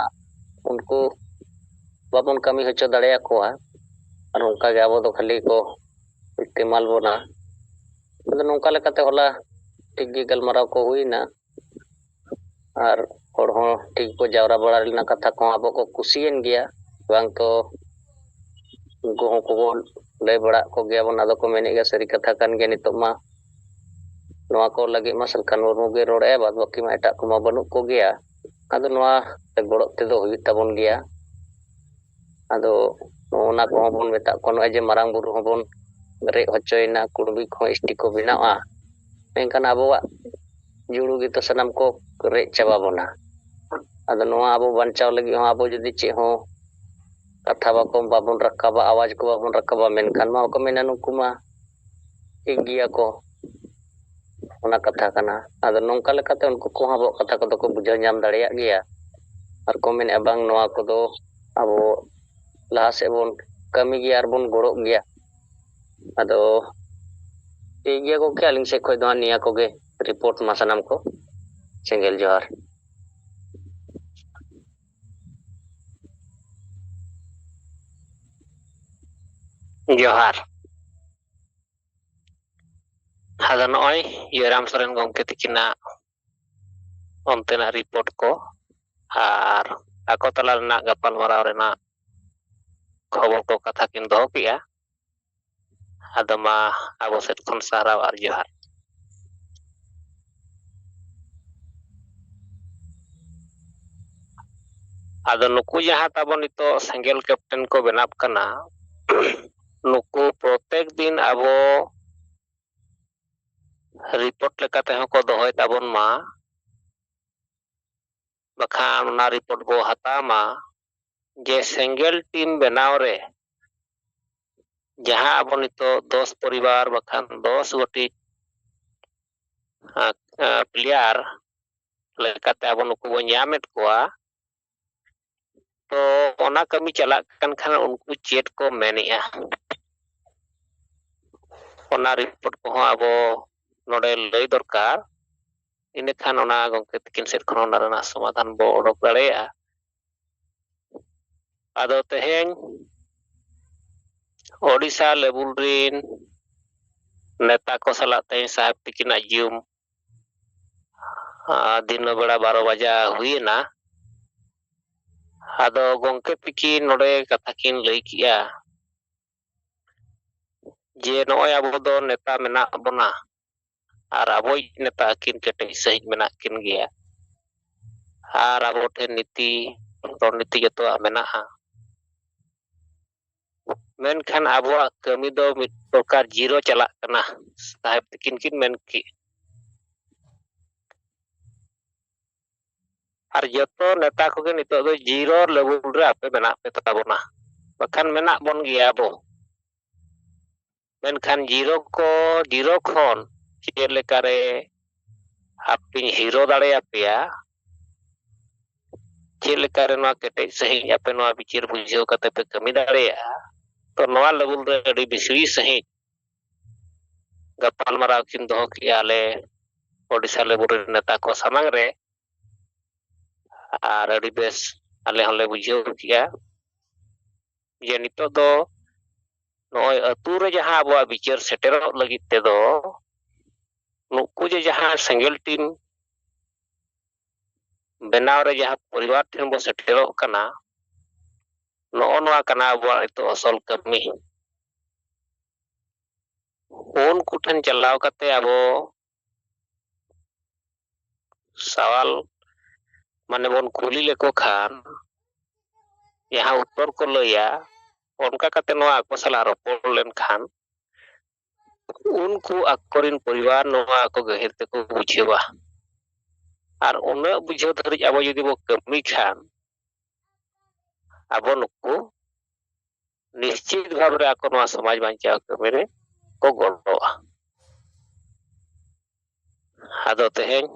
ᱩᱱᱠᱩ ᱵᱟᱵᱚᱱ ᱠᱟᱹᱢᱤ ᱦᱚᱪᱚ ᱫᱟᱲᱮᱭᱟᱠᱚᱣᱟ᱾ ᱟᱨ ᱚᱱᱠᱟ ᱜᱮ ᱟᱵᱚ ᱫᱚ ᱠᱷᱟᱹᱞᱤ ᱠᱚ ᱤᱥᱛᱮᱢᱟᱞ ᱵᱚᱱᱟ᱾ ᱟᱫᱚ ᱱᱚᱝᱠᱟ ᱞᱮᱠᱟᱛᱮ ᱦᱚᱞᱟ ᱴᱷᱤᱠ ᱜᱮ ᱜᱟᱞᱢᱟᱨᱟᱣ ᱠᱚ ᱦᱩᱭᱱᱟ᱾ ᱟᱨ ᱦᱚᱲ ᱦᱚᱸ ᱴᱷᱤᱠ ᱠᱚ ᱡᱟᱣᱨᱟ ᱵᱟᱲᱟ ᱞᱮᱱᱟ, ᱠᱟᱛᱷᱟ ᱠᱚᱦᱚᱸ ᱟᱵᱚ ᱠᱚ ᱠᱩᱥᱤᱭᱮᱱ ᱜᱮᱭᱟ᱾ ᱵᱟᱝ ᱛᱚ ᱩᱱᱠᱩ ᱦᱚᱸ ᱠᱚ ᱞᱟᱹᱭ ᱵᱟᱲᱟᱜ ᱠᱚᱜᱮᱭᱟ ᱵᱚᱱ, ᱟᱫᱚ ᱠᱚ ᱢᱮᱱᱮᱫ ᱜᱮᱭᱟ, ᱥᱟᱹᱨᱤ ᱠᱟᱛᱷᱟ ᱠᱟᱱ ᱜᱮᱭᱟ, ᱱᱤᱛᱚᱜ ᱢᱟ ᱱᱚᱣᱟ ᱠᱚ ᱞᱟᱹᱜᱤᱫ ᱢᱟ ᱥᱟᱞᱠᱷᱟᱱ ᱢᱩᱨᱢᱩ ᱜᱮ ᱨᱚᱲᱮᱫᱼᱟ, ᱵᱟᱫ ᱵᱟᱹᱠᱤ ᱢᱟ ᱮᱴᱟᱜ ᱠᱚᱢᱟ ᱵᱟᱹᱱᱩᱜ ᱠᱚᱜᱮᱭᱟ᱾ ᱟᱫᱚ ᱱᱚᱣᱟ ᱜᱚᱲᱚ ᱛᱮᱫᱚ ᱦᱩᱭᱩᱜ ᱛᱟᱵᱚᱱ ᱜᱮᱭᱟ᱾ ᱟᱫᱚ ᱚᱱᱟ ᱠᱚᱦᱚᱸ ᱵᱚᱱ ᱢᱮᱛᱟᱜ ᱠᱚᱣᱟ, ᱱᱚᱜᱼᱚᱭ ᱡᱮ ᱢᱟᱨᱟᱝ ᱵᱩᱨᱩ ᱦᱚᱸᱵᱚᱱ ᱨᱮᱡ ᱦᱚᱪᱚᱭᱮᱱᱟ, ᱠᱩᱲᱵᱤ ᱠᱚᱦᱚᱸ ᱮᱥ ᱴᱤ ᱠᱚ ᱵᱮᱱᱟᱣᱟ, ᱢᱮᱱᱠᱷᱟᱱ ᱟᱵᱚᱣᱟᱜ ᱡᱩᱲᱩ ᱜᱮᱛᱚ ᱥᱟᱱᱟᱢ ᱠᱚ ᱨᱮᱡ ᱪᱟᱵᱟ ᱵᱚᱱᱟ᱾ ᱟᱫᱚ ᱱᱚᱣᱟ ᱟᱵᱚ ᱵᱟᱧᱪᱟᱣ ᱞᱟᱹᱜᱤᱫ ᱦᱚᱸ ᱟᱵᱚ ᱡᱩᱫᱤ ᱪᱮᱫ ᱦᱚᱸ ᱠᱟᱛᱷᱟ ᱵᱟᱠᱚ, ᱵᱟᱵᱚᱱ ᱨᱟᱠᱟᱵᱟ, ᱟᱣᱟᱡᱽ ᱠᱚ ᱵᱟᱵᱚᱱ ᱨᱟᱠᱟᱵᱟ, ᱢᱮᱱᱠᱷᱟᱱ ᱢᱟ ᱵᱟᱠᱚ ᱢᱮᱱᱟ ᱱᱩᱠᱩ ᱢᱟ ᱴᱷᱤᱠ ᱜᱮᱭᱟ ᱠᱚ, ᱚᱱᱟ ᱠᱟᱛᱷᱟ ᱠᱟᱱᱟ᱾ ᱟᱫᱚ ᱱᱚᱝᱠᱟ ᱞᱮᱠᱟᱛᱮ ᱩᱱᱠᱩ ᱠᱚᱦᱚᱸ ᱟᱵᱚᱣᱟᱜ ᱠᱟᱛᱷᱟ ᱠᱚᱫᱚ ᱠᱚ ᱵᱩᱡᱷᱟᱹᱣ ᱧᱟᱢ ᱫᱟᱲᱮᱭᱟᱜ ᱜᱮᱭᱟ᱾ ᱟᱨ ᱠᱚ ᱢᱮᱱᱮᱫᱼᱟ, ᱵᱟᱝ, ᱱᱚᱣᱟ ᱠᱚᱫᱚ ᱟᱵᱚ ᱞᱟᱦᱟ ᱥᱮᱫ ᱵᱚᱱ ᱠᱟᱹᱢᱤ ᱜᱮᱭᱟ ᱟᱨ ᱵᱚᱱ ᱜᱚᱲᱚᱜ ᱜᱮᱭᱟ᱾ ᱟᱫᱚ ᱴᱷᱤᱠ ᱜᱮᱭᱟ ᱜᱚᱢᱠᱮ, ᱟᱹᱞᱤᱧ ᱥᱮᱫ ᱠᱷᱚᱱ ᱫᱚ ᱦᱟᱸᱜ ᱱᱤᱭᱟᱹ ᱠᱚᱜᱮ ᱨᱤᱯᱳᱨᱴ ᱢᱟ ᱥᱟᱱᱟᱢ ᱠᱚ᱾ ᱥᱮᱸᱜᱮᱞ ᱡᱚᱦᱟᱨ᱾ ᱡᱚᱦᱟᱨ᱾ ᱟᱫᱚ ᱱᱚᱜᱼᱚᱭ ᱡᱚᱭᱨᱟᱢ ᱥᱚᱨᱮᱱ ᱜᱚᱢᱠᱮ ᱛᱤᱠᱤᱱᱟᱜ ᱚᱱᱛᱮᱱᱟᱜ ᱨᱤᱯᱳᱨᱴ ᱠᱚ ᱟᱨ ᱟᱠᱚ ᱛᱟᱞᱟ ᱨᱮᱱᱟᱜ ᱜᱟᱯᱟᱞᱢᱟᱨᱟᱣ ᱨᱮᱱᱟᱜ ᱠᱷᱚᱵᱚᱨ ᱠᱚ ᱠᱟᱛᱷᱟ ᱠᱤᱱ ᱫᱚᱦᱚ ᱠᱮᱜᱼᱟ᱾ ᱟᱫᱚ ᱢᱟ ᱟᱵᱚ ᱥᱮᱫ ᱠᱷᱚᱱ ᱥᱟᱨᱦᱟᱣ ᱟᱨ ᱡᱚᱦᱟᱨ᱾ ᱟᱫᱚ ᱱᱩᱠᱩ ᱡᱟᱦᱟᱸ ᱛᱟᱵᱚᱱ ᱱᱤᱛᱚᱜ ᱥᱮᱸᱜᱮᱞ ᱠᱮᱯᱴᱮᱱ ᱠᱚ ᱵᱮᱱᱟᱜ ᱠᱟᱱᱟ, ᱱᱩᱠᱩ ᱯᱨᱚᱛᱮᱠ ᱫᱤᱱ ᱟᱵᱚ ᱨᱤᱯᱳᱨᱴ ᱞᱮᱠᱟ ᱛᱮᱦᱚᱸ ᱠᱚ ᱫᱚᱦᱚᱭ ᱛᱟᱵᱚᱱ ᱢᱟ, ᱵᱟᱠᱷᱟᱱ ᱚᱱᱟ ᱨᱤᱯᱳᱨᱴ ᱵᱚ ᱦᱟᱛᱟᱣ ᱢᱟ ᱡᱮ ᱥᱮᱸᱜᱮᱞ ᱴᱤᱢ ᱵᱮᱱᱟᱣ ᱨᱮ ᱡᱟᱦᱟᱸ ᱟᱵᱚ ᱱᱤᱛᱚᱜ ᱫᱚᱥ ᱯᱚᱨᱤᱵᱟᱨ ᱵᱟᱠᱷᱟᱱ ᱫᱚᱥ ᱜᱚᱴᱤᱡ ᱯᱞᱮᱭᱟᱨ ᱞᱮᱠᱟᱛᱮ ᱟᱵᱚ ᱱᱩᱠᱩ ᱵᱚᱱ ᱧᱟᱢᱮᱫ ᱠᱚᱣᱟ, ᱛᱚ ᱚᱱᱟ ᱠᱟᱹᱢᱤ ᱪᱟᱞᱟᱜ ᱠᱟᱱ ᱠᱷᱟᱱ ᱩᱱᱠᱩ ᱪᱮᱫ ᱠᱚ ᱢᱮᱱᱮᱜᱼᱟ, ᱚᱱᱟ ᱨᱤᱯᱳᱨᱴ ᱠᱚᱦᱚᱸ ᱟᱵᱚ ᱱᱚᱰᱮ ᱞᱟᱹᱭ ᱫᱚᱨᱠᱟᱨ᱾ ᱤᱱᱟᱹᱠᱷᱟᱱ ᱚᱱᱟ ᱜᱚᱢᱠᱮ ᱛᱟᱹᱠᱤᱱ ᱥᱮᱫ ᱠᱷᱚᱱ ᱚᱱᱟ ᱨᱮᱱᱟᱜ ᱥᱚᱢᱟᱫᱷᱟᱱ ᱵᱚ ᱚᱰᱚᱠ ᱫᱟᱲᱮᱭᱟᱜᱼᱟ᱾ ᱟᱫᱚ ᱛᱮᱦᱮᱧ ᱳᱰᱤᱥᱟ ᱞᱮᱵᱩᱞ ᱨᱤᱱ ᱱᱮᱛᱟ ᱠᱚ ᱥᱟᱞᱟᱜ ᱛᱮᱦᱮᱧ ᱥᱟᱦᱮᱵᱽ ᱛᱤᱠᱤᱱᱟᱜ ᱡᱩᱢ ᱫᱤᱱ ᱵᱮᱲᱟ ᱵᱟᱨᱚ ᱵᱟᱡᱟ ᱦᱩᱭᱮᱱᱟ᱾ ᱟᱫᱚ ᱜᱚᱢᱠᱮ ᱛᱤᱠᱤᱱ ᱱᱚᱰᱮ ᱠᱟᱛᱷᱟ ᱠᱤᱱ ᱞᱟᱹᱭ ᱠᱮᱜᱼᱟ ᱡᱮ ᱱᱚᱜᱼᱚᱭ ᱟᱵᱚ ᱫᱚ ᱱᱮᱛᱟ ᱢᱮᱱᱟᱜ ᱵᱚᱱᱟ ᱟᱨ ᱟᱵᱚᱭᱤᱡ ᱱᱮᱛᱟ ᱟᱹᱠᱤᱱ ᱠᱮᱴᱮᱡ ᱥᱟᱺᱦᱤᱡ ᱢᱮᱱᱟᱜ ᱠᱤᱱ ᱜᱮᱭᱟ ᱟᱨ ᱟᱵᱚ ᱴᱷᱮᱱ ᱱᱤᱛᱤ ᱨᱚᱱᱱᱤᱛᱤ ᱡᱚᱛᱚᱣᱟᱜ ᱢᱮᱱᱟᱜᱼᱟ, ᱢᱮᱱᱠᱷᱟᱱ ᱟᱵᱚᱣᱟᱜ ᱠᱟᱹᱢᱤ ᱫᱚ ᱢᱤᱫ ᱯᱨᱚᱠᱟᱨ ᱡᱤᱨᱳ ᱪᱟᱞᱟᱜ ᱠᱟᱱᱟ, ᱥᱟᱦᱮᱵᱽ ᱛᱤᱠᱤᱱ ᱠᱤᱱ ᱢᱮᱱ ᱠᱮᱫ᱾ ᱟᱨ ᱡᱚᱛᱚ ᱱᱮᱛᱟ ᱠᱚᱜᱮ ᱱᱤᱛᱚᱜ ᱫᱚ ᱡᱤᱨᱳ ᱞᱮᱵᱩᱞ ᱨᱮ ᱟᱯᱮ ᱢᱮᱱᱟᱜ ᱯᱮ ᱛᱟᱵᱚᱱᱟ, ᱵᱟᱠᱷᱟᱱ ᱢᱮᱱᱟᱜ ᱵᱚᱱ ᱜᱮᱭᱟ ᱵᱚ᱾ ᱢᱮᱱᱠᱷᱟᱱ ᱡᱤᱨᱳ ᱠᱚ ᱡᱤᱨᱳ ᱠᱷᱚᱱ ᱪᱮᱫ ᱞᱮᱠᱟᱨᱮ ᱟᱯᱮᱧ ᱦᱤᱨᱳ ᱫᱟᱲᱮᱭᱟᱯᱮᱭᱟ, ᱪᱮᱫ ᱞᱮᱠᱟᱨᱮ ᱱᱚᱣᱟ ᱠᱮᱴᱮᱡ ᱥᱟᱺᱦᱤᱡ ᱟᱯᱮ ᱱᱚᱣᱟ ᱵᱤᱪᱟᱹᱨ ᱵᱩᱡᱷᱟᱹᱣ ᱠᱟᱛᱮ ᱯᱮ ᱠᱟᱹᱢᱤ ᱫᱟᱲᱮᱭᱟᱜᱼᱟ, ᱛᱚ ᱱᱚᱣᱟ ᱞᱮᱵᱩᱞ ᱨᱮ ᱟᱹᱰᱤ ᱵᱤᱥᱲᱤ ᱥᱟᱺᱦᱤᱡ ᱜᱟᱯᱟᱞᱢᱟᱨᱟᱣ ᱠᱤᱱ ᱫᱚᱦᱚ ᱠᱮᱜᱼᱟ ᱟᱞᱮ ᱳᱰᱤᱥᱟ ᱞᱮᱵᱩᱞ ᱨᱮᱱ ᱱᱮᱛᱟ ᱠᱚ ᱥᱟᱢᱟᱝ ᱨᱮ᱾ ᱟᱨ ᱟᱹᱰᱤ ᱵᱮᱥ ᱟᱞᱮ ᱦᱚᱸᱞᱮ ᱵᱩᱡᱷᱟᱹᱣ ᱠᱮᱜᱼᱟ ᱡᱮ ᱱᱤᱛᱚᱜ ᱫᱚ ᱱᱚᱜᱼᱚᱭ ᱟᱹᱛᱩ ᱨᱮ ᱡᱟᱦᱟᱸ ᱟᱵᱚᱣᱟᱜ ᱵᱤᱪᱟᱹᱨ ᱥᱮᱴᱮᱨᱚᱜ ᱞᱟᱹᱜᱤᱫ ᱛᱮᱫᱚ ᱱᱩᱠᱩ ᱡᱮ ᱡᱟᱦᱟᱸ ᱥᱮᱸᱜᱮᱞ ᱴᱤᱢ ᱵᱮᱱᱟᱣ ᱨᱮ ᱡᱟᱦᱟᱸ ᱯᱚᱨᱤᱵᱟᱨ ᱴᱷᱮᱱ ᱵᱚ ᱥᱮᱴᱮᱨᱚᱜ ᱠᱟᱱᱟ, ᱱᱚᱜᱼᱚ ᱱᱚᱣᱟ ᱠᱟᱱᱟ ᱟᱵᱚᱣᱟᱜ ᱱᱤᱛᱚᱜ ᱟᱥᱚᱞ ᱠᱟᱹᱢᱤ᱾ ᱩᱱᱠᱩ ᱴᱷᱮᱱ ᱪᱟᱞᱟᱣ ᱠᱟᱛᱮ ᱟᱵᱚ ᱥᱟᱣᱟᱞ ᱢᱟᱱᱮ ᱵᱚᱱ ᱠᱩᱞᱤ ᱞᱮᱠᱚ ᱠᱷᱟᱱ ᱡᱟᱦᱟᱸ ᱩᱛᱛᱚᱨ ᱠᱚ ᱞᱟᱹᱭᱟ, ᱚᱱᱠᱟ ᱠᱟᱛᱮ ᱱᱚᱣᱟ ᱟᱠᱚ ᱥᱟᱞᱟᱜ ᱨᱚᱯᱚᱲ ᱞᱮᱱᱠᱷᱟᱱ ᱩᱱᱠᱩ ᱟᱠᱚᱨᱮᱱ ᱯᱚᱨᱤᱵᱟᱨ ᱱᱚᱣᱟ ᱟᱠᱚ ᱜᱟᱹᱦᱤᱨ ᱛᱮᱠᱚ ᱵᱩᱡᱷᱟᱹᱣᱟ᱾ ᱟᱨ ᱩᱱᱟᱹᱜ ᱵᱩᱡᱷᱟᱹᱣ ᱫᱷᱟᱹᱨᱤᱡ ᱟᱵᱚ ᱡᱩᱫᱤ ᱵᱚ ᱠᱟᱹᱢᱤ ᱠᱷᱟᱱ, ᱟᱵᱚ ᱱᱩᱠᱩ ᱱᱤᱥᱪᱤᱛ ᱵᱷᱟᱵᱽ ᱨᱮ ᱟᱠᱚ ᱱᱚᱣᱟ ᱥᱚᱢᱟᱡᱽ ᱵᱟᱧᱪᱟᱣ ᱠᱟᱹᱢᱤ ᱨᱮ ᱠᱚ ᱜᱚᱲᱚᱜᱼᱟ᱾ ᱟᱫᱚ ᱛᱮᱦᱮᱧ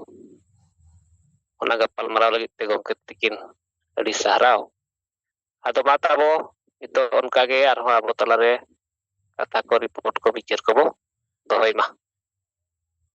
ᱚᱱᱟ ᱜᱟᱯᱟᱞ ᱢᱟᱨᱟᱣ ᱞᱟᱹᱜᱤᱫ ᱛᱮ ᱜᱚᱢᱠᱮ ᱛᱤᱠᱤᱱ ᱟᱹᱰᱤ ᱥᱟᱨᱦᱟᱣ᱾ ᱟᱫᱚ ᱢᱟ ᱛᱟᱵᱚ ᱱᱤᱛᱚᱜ ᱚᱱᱠᱟ ᱜᱮ ᱟᱨᱦᱚᱸ ᱟᱵᱚ ᱛᱟᱞᱟᱨᱮ ᱠᱟᱛᱷᱟ ᱠᱚ, ᱨᱤᱯᱳᱨᱴ ᱠᱚ, ᱵᱤᱪᱟᱹᱨ ᱠᱚᱵᱚ ᱫᱚᱦᱚᱭ ᱢᱟ᱾